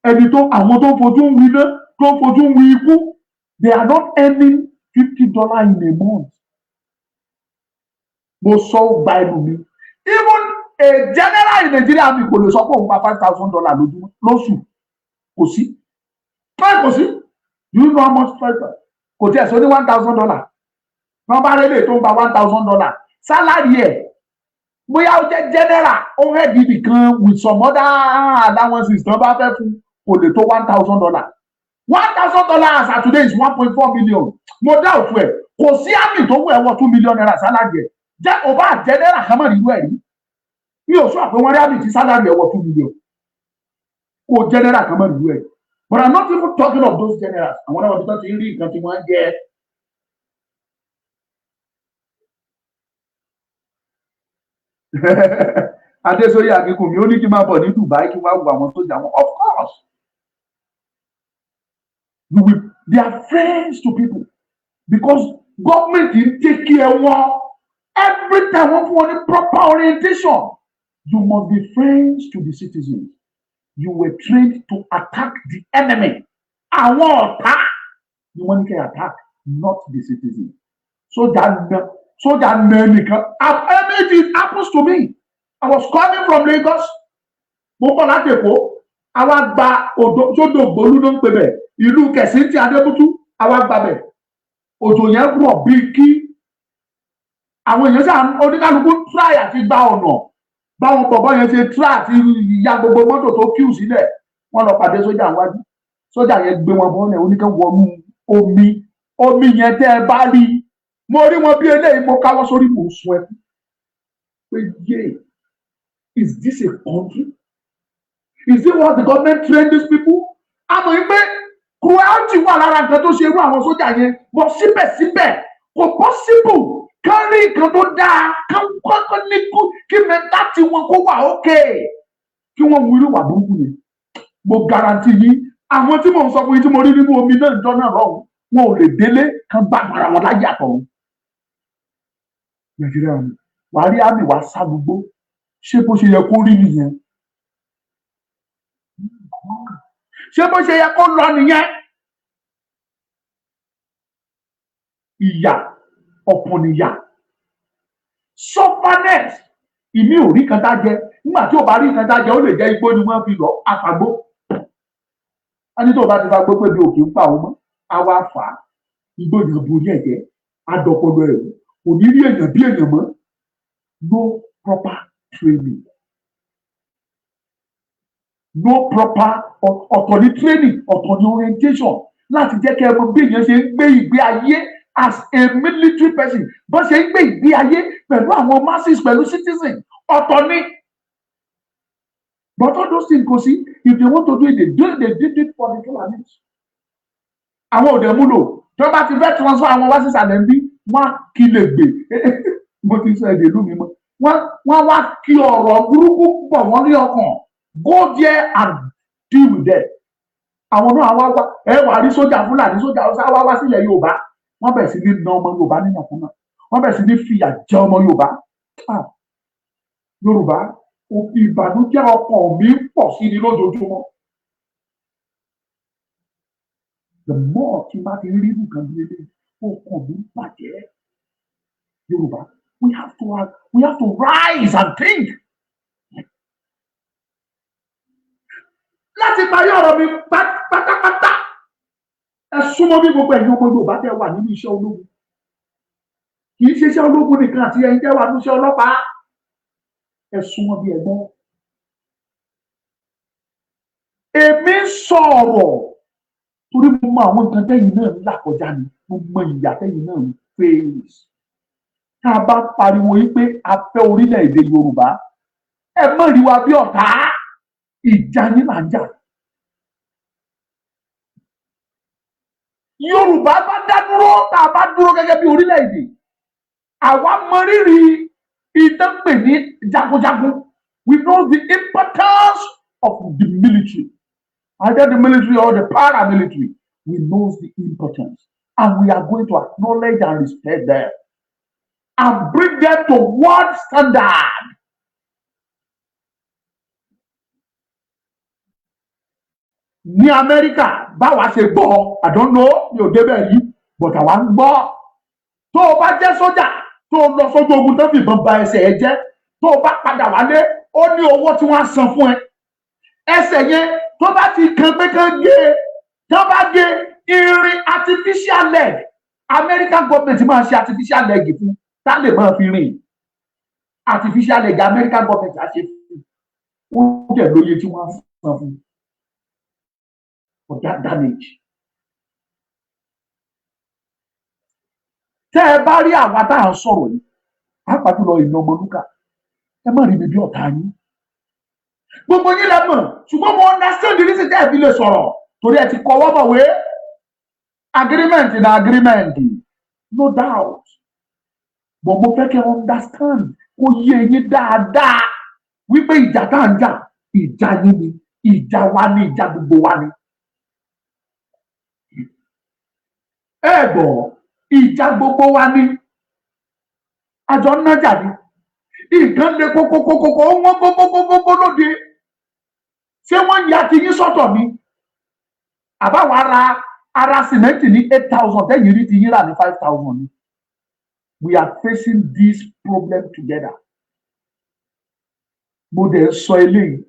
ẹni tó àwọn tó ń fojú ń wi iná, tó ń fojú ń wi ikú, they are not earning $50 in a month. Mo sọ, ó gba ẹnu mi. Even a general in Nigeria mi kò lè sọ pé òun gba $5,000 lójúmọ́, lóṣù. Kò sí báyìí, kò sí. Do you know how much five? Kò tiẹ̀ sọ ní $1,000. Wọ́n bá rẹ́lẹ̀ tó ń gba $1,000 salary ẹ̀, bóyá ó jẹ́ general, ó head ibì kan with some other allowances tán bá fẹ́ fún, kò lè tó $1,000. $1,000 as at today is 1.4 million. Mo dá òtún ẹ̀, kò sí army tó wù ẹ̀ wọ ₦2 million salary ẹ̀ jẹ́. Ò bá general kan mọ̀ nínú ẹ̀ rí, mi ò sọ pé wọ́n rí army tí salary ẹ̀ wọ 2 million, kò general kan mọ̀ nínú ẹ̀. But I'm not even talking of those generals. Àwọn náà wọ́n fi tán ti ń rí nǹkan tí wọ́n ń jẹ. Adésóyè Akínkùnmí, ó ní kí n máa bọ̀ ní Dubai, kí n wá wo àwọn sójà wọn. Of course you will. They are friends to people because government ń take care wọn every time. Wọ́n fún wọn ní proper orientation. You must be friends to the citizens. You were trained to attack the enemy. Àwọn ọ̀tá ni wọ́n ní kẹ́ attack, not the citizens. Sójà na, sójà na ẹnìkan. It happens to me. I was coming from Lagos, mo bọ̀ láti Èkó, àwa gba odò sódò Ògbólú ló ń pè bẹ̀, ìlú Kẹ̀sìntì Adébútú. Àwa gba bẹ̀, òjò yẹn rọ̀ bíi kí àwọn èèyàn sáà, oníkálukú try àti gba ọ̀nà. Báwọn bọ̀bọ̀ yẹn ṣe try àti ya gbogbo mọ́tò tó kíù sílẹ̀, wọ́n lọ pàdé sójà wájú. Sójà yẹn gbé wọn bọ́lẹ̀, oníkan wọnú omi. Omi yẹn, tẹ́ ẹ bá rí, mo rí wọn bí eléyìí, mo káwọ́ sórí, mò ń sun ẹkún pé, yé, is this a country? Is it what the government train these people? Àmọ́ yín pé cruelty wà lára nǹkan tó ṣe irú àwọn sójà yẹn, but síbẹ̀síbẹ̀, kò possible kán rí nǹkan tó dáa, kán kán ní kí mentality wọn kó wà okay, kí wọ́n wú irú ìwà burúkú yẹn. Mo guarantee yín, àwọn tí mò ń sọ fún yín tí mo rí nínú omi náà jọ náà lọ́hùn, wọn ò lè délé kán bá ara wọn láyé àtọ̀run. Nàìjíríà ni wàá rí army wàá sá gbogbo. Ṣé bó ṣe yẹ kó rí nìyẹn? Ṣé bó ṣe yẹ kó lọ nìyẹn? Ìyà ọ̀pọ̀ nìyà, sufferness. Ìmí ò rí kan tá jẹ. Nígbà tí ò bá rí kan tá jẹ, ó lè jẹ igbó ni wọ́n fi lọ àfàgbó. Wọ́n ní tó o bá ti fa gbó pé bí òkè ń pa òun mọ́, á wá fà á, igbó yẹn borí ẹ̀jẹ̀, á dọpọlọ ẹ̀rù, kò ní rí èèyàn bí èèyàn mọ́. No proper training, no proper. Ọ̀tọ̀ ní training, ọ̀tọ̀ ní orientation láti jẹ́ kẹ́ ẹ mọ bí èèyàn ṣe ń gbé ìgbé ayé as a military person, bó ṣe ń gbé ìgbé ayé pẹ̀lú àwọn masses, pẹ̀lú citizen, ọ̀tọ̀ ní. But all those things, kò sí. If they want to do it, they do it. They did it for the Fulanis. Àwọn òde múlò tí wọ́n bá ti fẹ́ transfer àwọn wá sísàlẹ̀ ń bí, wọ́n á kí lè gbè. Mo ti sọ èdè ìlú mi mọ́. Wọ́n wá kí ọ̀rọ̀ burúkú bọ̀ wọ́n ní ọkàn. Go there and deal with them. Àwọn náà wá wá, ẹ wà rí sójà Fúlàní, sójà Haúsá wá wá sílẹ̀ Yorùbá, wọ́n bẹ̀rẹ̀ sí ní na ọmọ Yorùbá nínàkúnà, wọ́n bẹ̀rẹ̀ sí ní fìyà jẹ ọmọ Yorùbá. Ah, Yorùbá, ìbànújẹ́ ọkàn mi ń pọ̀ sí ni lójoojúmọ́. The more tí bá ti rí nǹkan bí eléyìí, ọkàn mi ń bàjẹ́. Yorùbá, we have to rise and think. Láti parí ọ̀rọ̀ mi pátápátá, ẹ súnmọ́ bí gbogbo ẹ̀yin ọmọ Yorùbá tẹ́ wà nínú iṣẹ́ ológun, kì í ṣe iṣẹ́ ológun nìkan, àti ẹ̀yin tẹ́ wà nínú iṣẹ́ ọlọ́pàá, ẹ súnmọ́ bí ẹ̀gbọ́n. Èmi ń sọ̀rọ̀ torí mo mọ àwọn nǹkan tẹ́yin náà ń là kọjá ni, mo mọ ìyà tẹ́yin náà ń face. Tá a bá pariwo yìí pé a fẹ́ orílẹ̀-èdè Yorùbá, ẹ má rí wa bí ọ̀tá. Ìjà yín là ń jà. Yorùbá bá dá dúró, tá a bá dúró gẹ́gẹ́ bí orílẹ̀-èdè, àwa mọ rírì ìdánpè ní jagunjagun. We know the importance of the military, either the military or the paramilitary. We know the importance, and we are going to acknowledge and respect them and bring them to world standard. Ní Amẹ́ríkà, báwa ṣe gbọ́, I don't know, mi ò débẹ̀ yìí, but àwa ń gbọ́, tó o bá jẹ́ sójà, tó o lọ sójú ogun, tó fìbọn ba ẹsẹ̀ ẹ jẹ́, tó o bá padà wálé, ó ní owó tí wọ́n á san fún ẹ. Ẹsẹ̀ yẹn, tó bá ti kan pé kán gé e, tó bá gé irin, artificial leg, American government máa ṣe artificial leg fún, tá lè máa fi rìn. Artificial leg, American government á ṣe fún. Ó dẹ̀ lóye tí wọ́n á san fún for that damage. Tẹ́ ẹ bá rí àwa tá à ń sọ̀rọ̀ yìí, pàápàá jùlọ èmi Ọmọlúkà, ẹ má rí mi bí ọ̀tá yín. Gbogbo yín lẹ mọ̀, ṣùgbọ́n mo understand the reason tẹ́ ẹ fi lè sọ̀rọ̀, torí ẹ ti kọwọ́ bọ̀wé. Agreement na agreement, no doubt, but mo fẹ́ kẹ́ understand, kó yé yín dáadáa wípé ìjà tá à ń jà, ìjà yín ni, ìjà wa ni, ìjà gbogbo wa ni. Ẹ gbọ́, ìjà gbogbo wa ni, àjọ ń nájà ni. Nǹkan le kókókókókó, ó wọ́n kókókókókó lóde. Ṣé wọ́n ya ti yín sọ́tọ̀ ni? Àbáwọ̀ ara sìmẹ́ǹtì ní 8,000, tẹ́yìn rí ti yín rà ní 5,000 ni. We are facing this problem together. Mo dẹ̀ sọ eléyìí,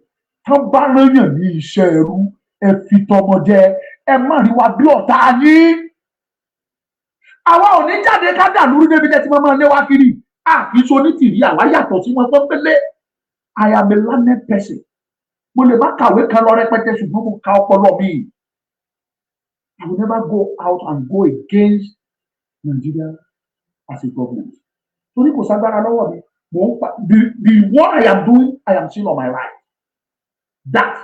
tán bá rányàn ní iṣẹ́ ẹrú, ẹ fi tọmọ jẹ, ẹ má rí wa bí ọ̀tá yín. Àwa ò ní jáde ká dà lórí débi tẹ́ tí wọ́n máa lé wá kiri. A kì í so onítìrí, àwa yàtọ̀ sí wọn pọ́npẹ́lẹ́. I am a learned person. Mo lè má kàwé kan lọ rẹpẹtẹ, ṣùgbọ́n mo ka ọpọlọ mi. I will never go out and go against Nigeria as a government, torí kò ságbára lọ́wọ́ mi. Mo ń pa the what I am doing, I am still on my right, that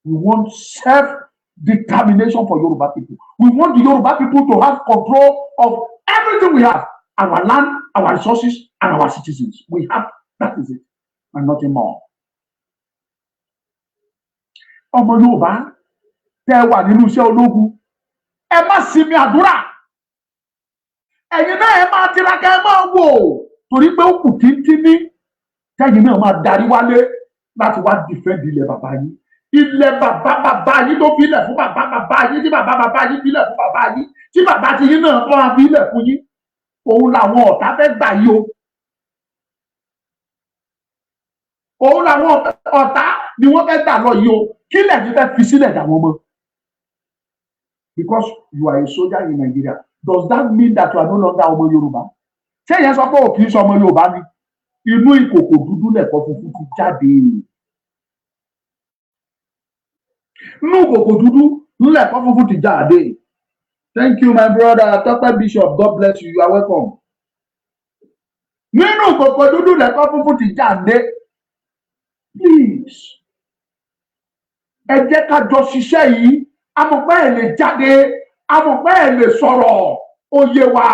we want self-determination for Yoruba people. We want the Yoruba people to have control of everything we have, our land, our resources and our citizens. We have, that is it and nothing more. Ọmọ Yorùbá tẹ́ wà nínú iṣẹ́ ológun, ẹ má sinmi àdúrà. Ẹ̀yin náà, ẹ máa tiraka, ẹ máa wò, torí pé ó kù tíntínní tẹ́yin náà máa darí wálé láti wá defend ilẹ̀ bàbá yín, ilẹ̀ bàbá bàbá yín tó fi ilẹ̀ fún bàbá bàbá yín, tí bàbá bàbá yín fi ilẹ̀ fún bàbá yín, tí bàbá ti yín náà máa fi ilẹ̀ fún yín. Òun làwọn ọ̀tá fẹ́ gbà yìí o. Òun làwọn ọ̀tá ni wọ́n fẹ́ gbà lọ yìí o. Kí lẹ̀yin fẹ́ fi sílẹ̀ dà wọ́n mọ́? Because you are a soldier in Nigeria, does that mean that you are no longer ọmọ Yorùbá? Ṣé ìyẹn sọ pé ò kì í ṣe ọmọ Yorùbá ni? Inú ìkòkò dúdú lẹ̀kọ́ funfun ti jáde. Inú ìkòkò dúdú lẹ̀kọ́ funfun ti jáde. Thank you, my brother Tọ́pẹ́ Bishop. God bless you. You are welcome. Nínú ìkòkò dúdú lẹ̀kọ́ funfun ti jáde. Please, Ẹ jẹ́ ká jọ ṣiṣẹ́ yìí. Amọ̀pẹ́ ẹ̀ lè jáde, amọ̀pẹ́ ẹ̀ lè sọ̀rọ̀. Ó yé wa,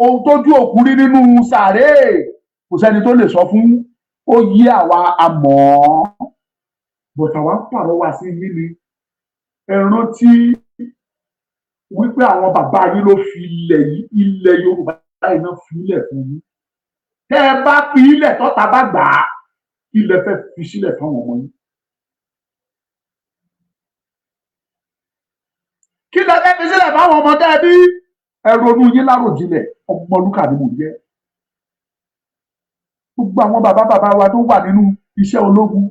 ohun tójú òkú rí nínú sàréè, kò sẹ́ni tó lè sọ fún. Ó yé àwa, àmọ́ but àwa ń pàrọwà sí yín ni. Ẹ rántí wípé àwọn bàbá yín ló fi ilẹ̀ yìí, ilẹ̀ Yorùbá yìí náà, fi ilẹ̀ fún yín. Tẹ́ ẹ bá fi ilẹ̀, tọ́ta bá gbà á, ilẹ̀ fẹ́ fi sílẹ̀ fáwọn ọmọ yín. Kí lẹ fẹ́ fi sílẹ̀ fáwọn ọmọ tẹ́ ẹ bí? Ẹ ronú yín láròjinlẹ̀. Ọmọlúkà ni mò ń jẹ́. Gbogbo àwọn bàbá bàbá wa tó wà nínú iṣẹ́ ológun,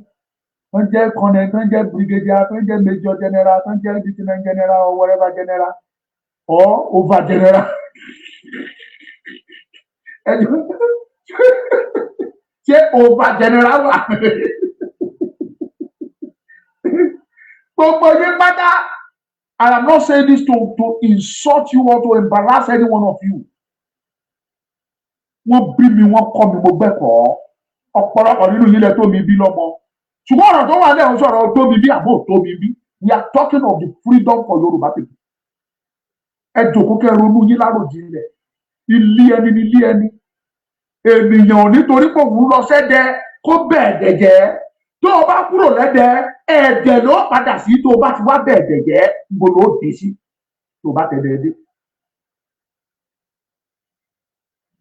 tó ń jẹ́ colonel, tó ń jẹ́ brigadier, tó ń jẹ́ major general, tó ń jẹ́ lieutenant general or whatever general or over general, ẹjọ, ṣé over general wà? Gbogbo yín pátá, I am not saying this to insult you or to embarrass any one of you. Wọ́n bí mi, wọ́n kọ́ mi, mo gbẹ́kọ̀ọ́. Ọ̀pọ̀lọpọ̀ nínú yín lẹ tó mi bí lọ́mọ, ṣùgbọ́n ọ̀rọ̀ tó wà lẹ́hìn sọ̀rọ̀ tó mi bí àbò tó mi bí. We are talking of the freedom for Yorùbá people. Ẹ jòkó kẹ́ ronú yín láròjinlẹ̀. Ilé ẹni ní ilé ẹni. Ènìyàn ò nítorí pé òun lọ sẹ́dẹ̀ kó bẹ́ẹ̀ dẹ̀jẹ́. Tó o bá kúrò lẹ́dẹ̀, ẹ̀ẹ́dẹ̀ ló padà sí. Tó o bá ti wá bẹ́ẹ̀ dẹ̀jẹ́, níbo ló dé sí tó o bá tẹ̀lé ẹ dé?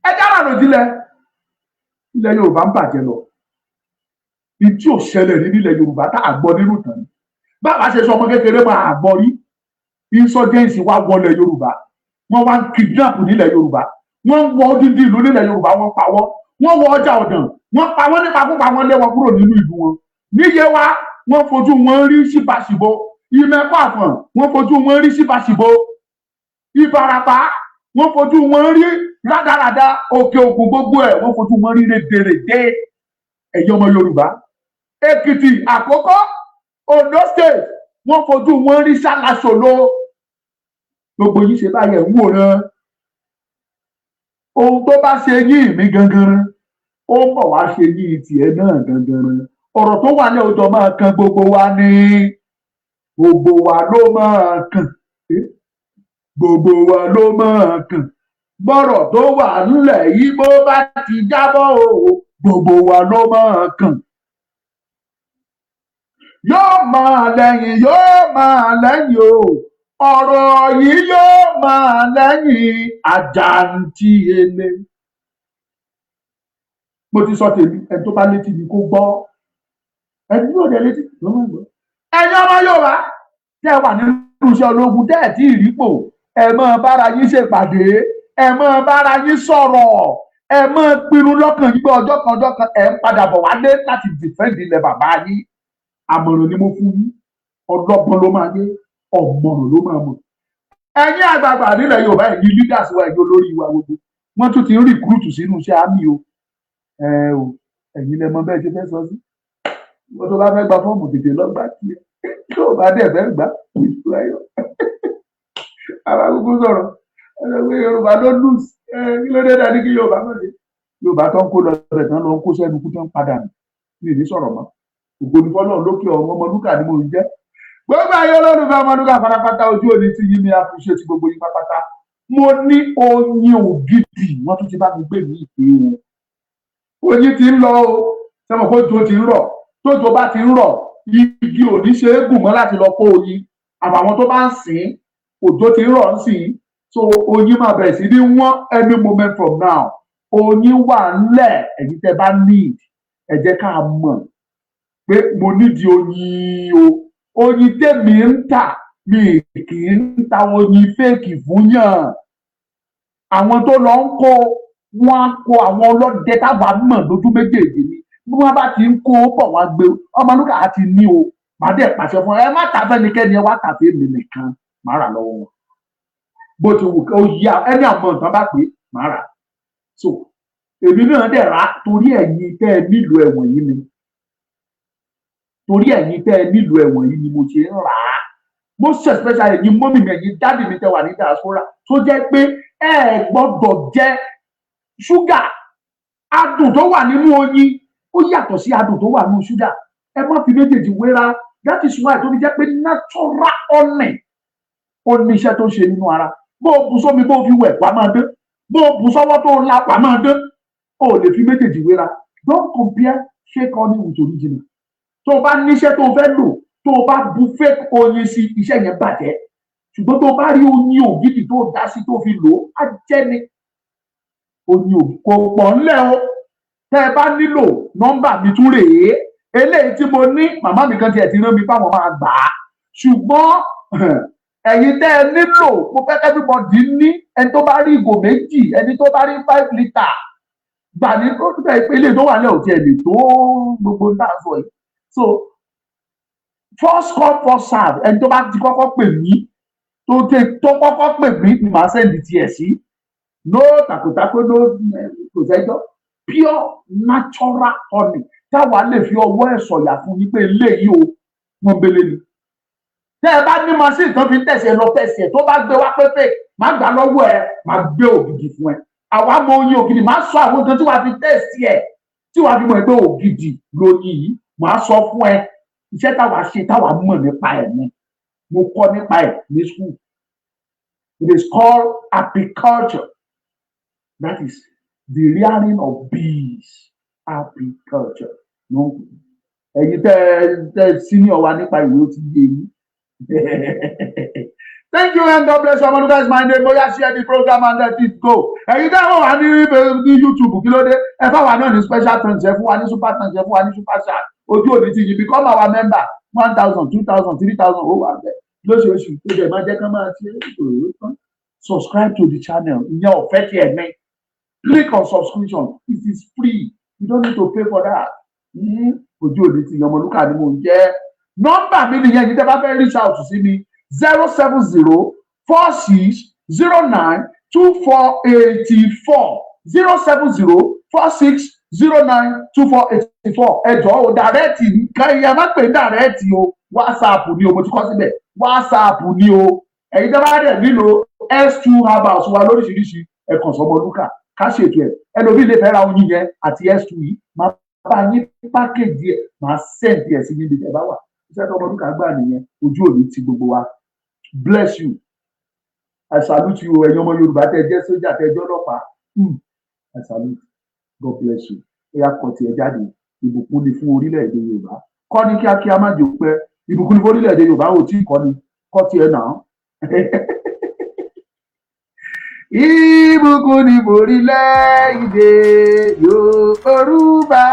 Ẹ jára lòdìlẹ̀. Ilẹ̀ Yorùbá ń bàjẹ́ lọ. Ìtí ò ṣẹlẹ̀ ní nílẹ̀ Yorùbá tá a gbọ́ nínú ìtàn ni bàbá ṣe sọ ọmọ kékeré máa gbọ́ rí. Insurgency wá wọlé Yorùbá, wọ́n wá ń kidnap nílẹ̀ Yorùbá, wọ́n ń wọ odindi ìlú nílẹ̀ Yorùbá, wọ́n pa wọ́n, wọ́n wọ ọjà ọ̀dàn, wọ́n pa wọ́n nípa púpa, wọ́n lé wọn kúrò nínú ìlú wọn. Níye wa, wọ́n fojú wọn rí síbàṣìbò. Ìmẹ̀kọ Àfọ̀n, wọ́n fojú wọn rí síbàṣìbò. Ìbàràpá, wọ́n fojú wọn rí rádaràda. Òkè Ògùn, gbogbo ẹ̀, wọ́n fojú wọn rí rédèrèdè. Ẹ̀yin ọmọ Yorùbá, Èkìtì, Àkókò, Ondo State, wọ́n fojú wọn rí ṣàlàṣòlò. Gbogbo yìí ṣe báyẹn ń wòran. Ohun tó bá ṣe yín mi gangan, ó ń bọ̀ wá ṣe yín tiẹ̀ náà gangan. Ọ̀rọ̀ tó wà ní ọjọ́ máa kan gbogbo wa ní, gbogbo wa ló máa kàn, gbogbo wa ló máa kàn. Bọ́rọ̀ tó wà nílẹ̀ yìí, bó bá ti jábọ́ o, gbogbo wa ló máa kàn. Yóò máa lẹ́yìn, yóò máa lẹ́yìn o. Ọ̀rọ̀ yìí yóò máa lẹ́yìn àjàǹtí ele. Mo ti sọ tèmi. Ẹni tó bá létí ni kó gbọ́, ẹni yóò dé létí ló máa gbọ́. Ẹ̀yin ọmọ Yorùbá tẹ́ ẹ wà nínú iṣẹ́ ológun, tẹ́ ẹ tí ì rípò, ẹ máa bára yín ṣèpàdé, ẹ máa bára yín sọ̀rọ̀, ẹ máa pinnu lọ́kàn yín pé ọjọ́ kan, ọjọ́ kan, ẹ ń padà bọ̀ wálé láti defend ilẹ̀ bàbá yín. Àmọ̀ràn ni mo fún yín. Ọlọ́gbọ́n ló máa yé, ọ̀mọ̀ràn ló máa mọ̀. Ẹ̀yin àgbààgbà nílẹ̀ Yorùbá, ẹ̀yin leaders wa, ẹ̀yin olórí wa gbogbo, wọ́n tún ti ń recruit sínú iṣẹ́ army o. Ẹ o, ẹ̀yin lẹ mọ̀ bẹ́ẹ̀ ṣe fẹ́ sọ sí. Wọ́n tó bá fẹ́ gba fọ́ọ̀mù, tètè lọ gbà tiẹ̀. Tó o bá dẹ̀ fẹ́ gbà, ìṣúra yọ àwa gbogbo sọ̀rọ̀ ẹ pé Yorùbá ló lose. Ẹ kí ló dé dání kí Yorùbá má ṣe Yorùbá tó ń kó lọ bẹ̀ tán, lọ ń kó sẹ́nu kú tán padà nù. Mi ò ní sọ̀rọ̀ mọ́. Ògo ni fọlọ́run lókè ọ̀run. Ọmọlúkà ni mò ń jẹ́. Gbogbo ayé olólùfẹ́ Ọmọlúkà pátápátá, ojú òní tí yín mi. Appreciate gbogbo yín pátápátá. Mo ní oyin ògidì, wọ́n tún ti bá mi gbé mi ìpè o. Oyin ti ń lọ o. Sẹ́wọ̀n kó jo ti ń rọ̀? Tójò bá ti ń rọ̀, igi ò ní ṣe é gùn mọ́ láti lọ kó oyin, àbàwọn tó bá ń sìn. Òjò ti ń rọ̀ ń sìn, so oyin máa bẹ̀rẹ̀ sí ní wọ́n any moment from now. Oyin wà ńlẹ̀. Ẹ̀yin tẹ́ bá need, ẹ jẹ́ ká mọ̀ pé mo nídìí oyin o. Oyin tèmi ń tà, mi kì í ta oyin fake fún yàn. Àwọn tó lọ ń kó wọn á kó, àwọn ọlọ́dẹ táwa mọ̀ lójú méjèèjì ni. Bí wọ́n bá ti ń kó bọ̀, wọ́n á gbé. Ọmọlúkà á ti ní o. Màá dẹ̀ pàṣẹ fún ẹ, má tà fẹ́nikẹ́ni, ẹ wá tà fún èmi nìkan, màá rà lọ́wọ́ wọn. Bó ti wù kó yá ẹni àmọ́ nǹkan bá pè é, màá rà. So èmi náà dẹ̀ rà torí ẹ̀yin tẹ́ ẹ nílò ẹ̀wọ̀n yìí ni. Torí ẹ̀yin tẹ́ ẹ nílò ẹ̀wọ̀n yìí ni mo ṣe ń rà á. Most especially ẹ̀yin mummy mi, ẹ̀yin daddy mi tẹ́ wà ní diaspora, tó jẹ́ pé ẹ gbọ́dọ̀ jẹ ṣúgà. Adùn tó wà nínú oyin, ó yàtọ̀ sí adùn tó wà nínú ṣúgà. Ẹ má fi méjèèjì wéra. That is why tó fi jẹ́ pé natural honey, ó ní iṣẹ́ tó ń ṣe nínú ara. Bó o bù sómi, bó o fi wẹ̀, wàá máa dán. Bó o bù sọ́wọ́ tó la, wàá máa dán. O ò lè fi méjèèjì wéra. Don't compare fake honey with original. Tó o bá níṣẹ́ tó o fẹ́ lò, tó o bá bu fake oyin sí, iṣẹ́ yẹn bàjẹ́. Ṣùgbọ́n tó o bá rí oyin ògidì tó o dá sí, tó o fi lò ó, á jẹ́ ni. Oyin ògidì kò pọ̀ ńlẹ̀ o. Tẹ́ ẹ bá nílò, nọ́mbà mi tún rèé. Eléyìí tí mo ní, màmá mi kan tiẹ̀ ti rán mi báwọn máa gbà á. Ṣùgbọ́n ẹ̀yin tẹ́ ẹ nílò, mo fẹ́ everybody ní. Ẹni tó bá rí ìgò 2, ẹni tó bá rí 5 litre gbà ní ó tẹ̀ pé ilé tó wà lẹ́ ò tiẹ̀ lè tó gbogbo tá a sọ yìí. So first come, first serve. Ẹni tó bá ti kọ́kọ́ pè mí, tó tẹ tó kọ́kọ́ pè mí ni màá send tiẹ̀ sí. No takotako, no, kò sẹ́jọ́. Pure natural honey táwa lè fi ọwọ́ ẹ̀ sọ̀yà fún yín pé eléyìí o, wọ́n bele ni. Tẹ́ ẹ bá ní machine tán fi ń tẹ̀sẹ̀ lọ tẹ̀sẹ̀, tó bá gbé wá pé fake, má gbà lọ́wọ́ ẹ, má gbé ògidì fún ẹ. Àwa mọ oyin ògidì. Má sọ àwọn nǹkan tí wàá fi test ẹ, tí wàá fi mọ̀ pé ògidì lóyin yìí, má sọ fún ẹ. Iṣẹ́ táwa ṣe, táwa mọ̀ nípa ẹ̀ ni mo kọ́ nípa ẹ̀ ní school. It is called apiculture, that is the rearing of bees. Apiculture. No, ẹ̀yin tẹ́ tẹ́ senior wa nípa ìwé, ó ti yé yín. Thank you and God bless you. Ọmọlúkà is my name. Bóyá share the program and let it go. Ẹ̀yin tẹ́ wọ́n wà ní YouTube, kí ló dé? Ẹ fáwa náà ní special thanks, ẹ fún wa ní super thanks, ẹ fún wa ní super chat. Ojú òní ti yìí. Become our member. 1,000, 2,000, 3,000, ó wà bẹ́ẹ̀ lóṣooṣù tó dẹ̀ máa jẹ́ ká máa ṣe é tán. Subscribe to the channel. Ìyẹn ọ̀fẹ́ tí ẹ̀ ní. Click on subscription. It is free. You don't need to pay for that. Ojú òní ti yìí. Ọmọlúkà ni mò ń jẹ́. Nọ́mbà mi nìyẹn yìí. Tẹ́ bá fẹ́ reach out sí mi, 07046092484, 07046092484. Ẹ jọ̀ọ́ o, direct nǹkan ìyá má pè direct o. WhatsApp ni o, mo ti kọ síbẹ̀. WhatsApp ni o. Ẹ̀yin tẹ́ bá dẹ̀ nílò S2 herbals wa lóríṣiríṣi, ẹ kàn sọmọlúkà ká ṣètò ẹ̀. Ẹlòmíì lè fẹ́ ra oyin yẹn àti S2 yìí, máa bá yín package ẹ̀, máa send ẹ̀ sí níbi tẹ́ bá wà. Iṣẹ́ tó Ọmọlúkà gbà nìyẹn. Ojú òní ti gbogbo wa. Bless you. I salute you. Ẹ̀yin ọmọ Yorùbá tẹ́ jẹ́ sójà, tẹ́ jẹ́ ọlọ́pàá, I salute. God bless you. Ó yá, kọ tiẹ̀ jáde. Ìbùkún ni fún orílẹ̀-èdè Yorùbá. Kọ́ ní kíákíá, má jò pẹ́. Ìbùkún ni fún orílẹ̀-èdè Yorùbá. Ò tí ì kọ́ ni, kọ́ tiẹ̀ náà. Ìbùkún ni forílẹ̀-èdè Yorùbá.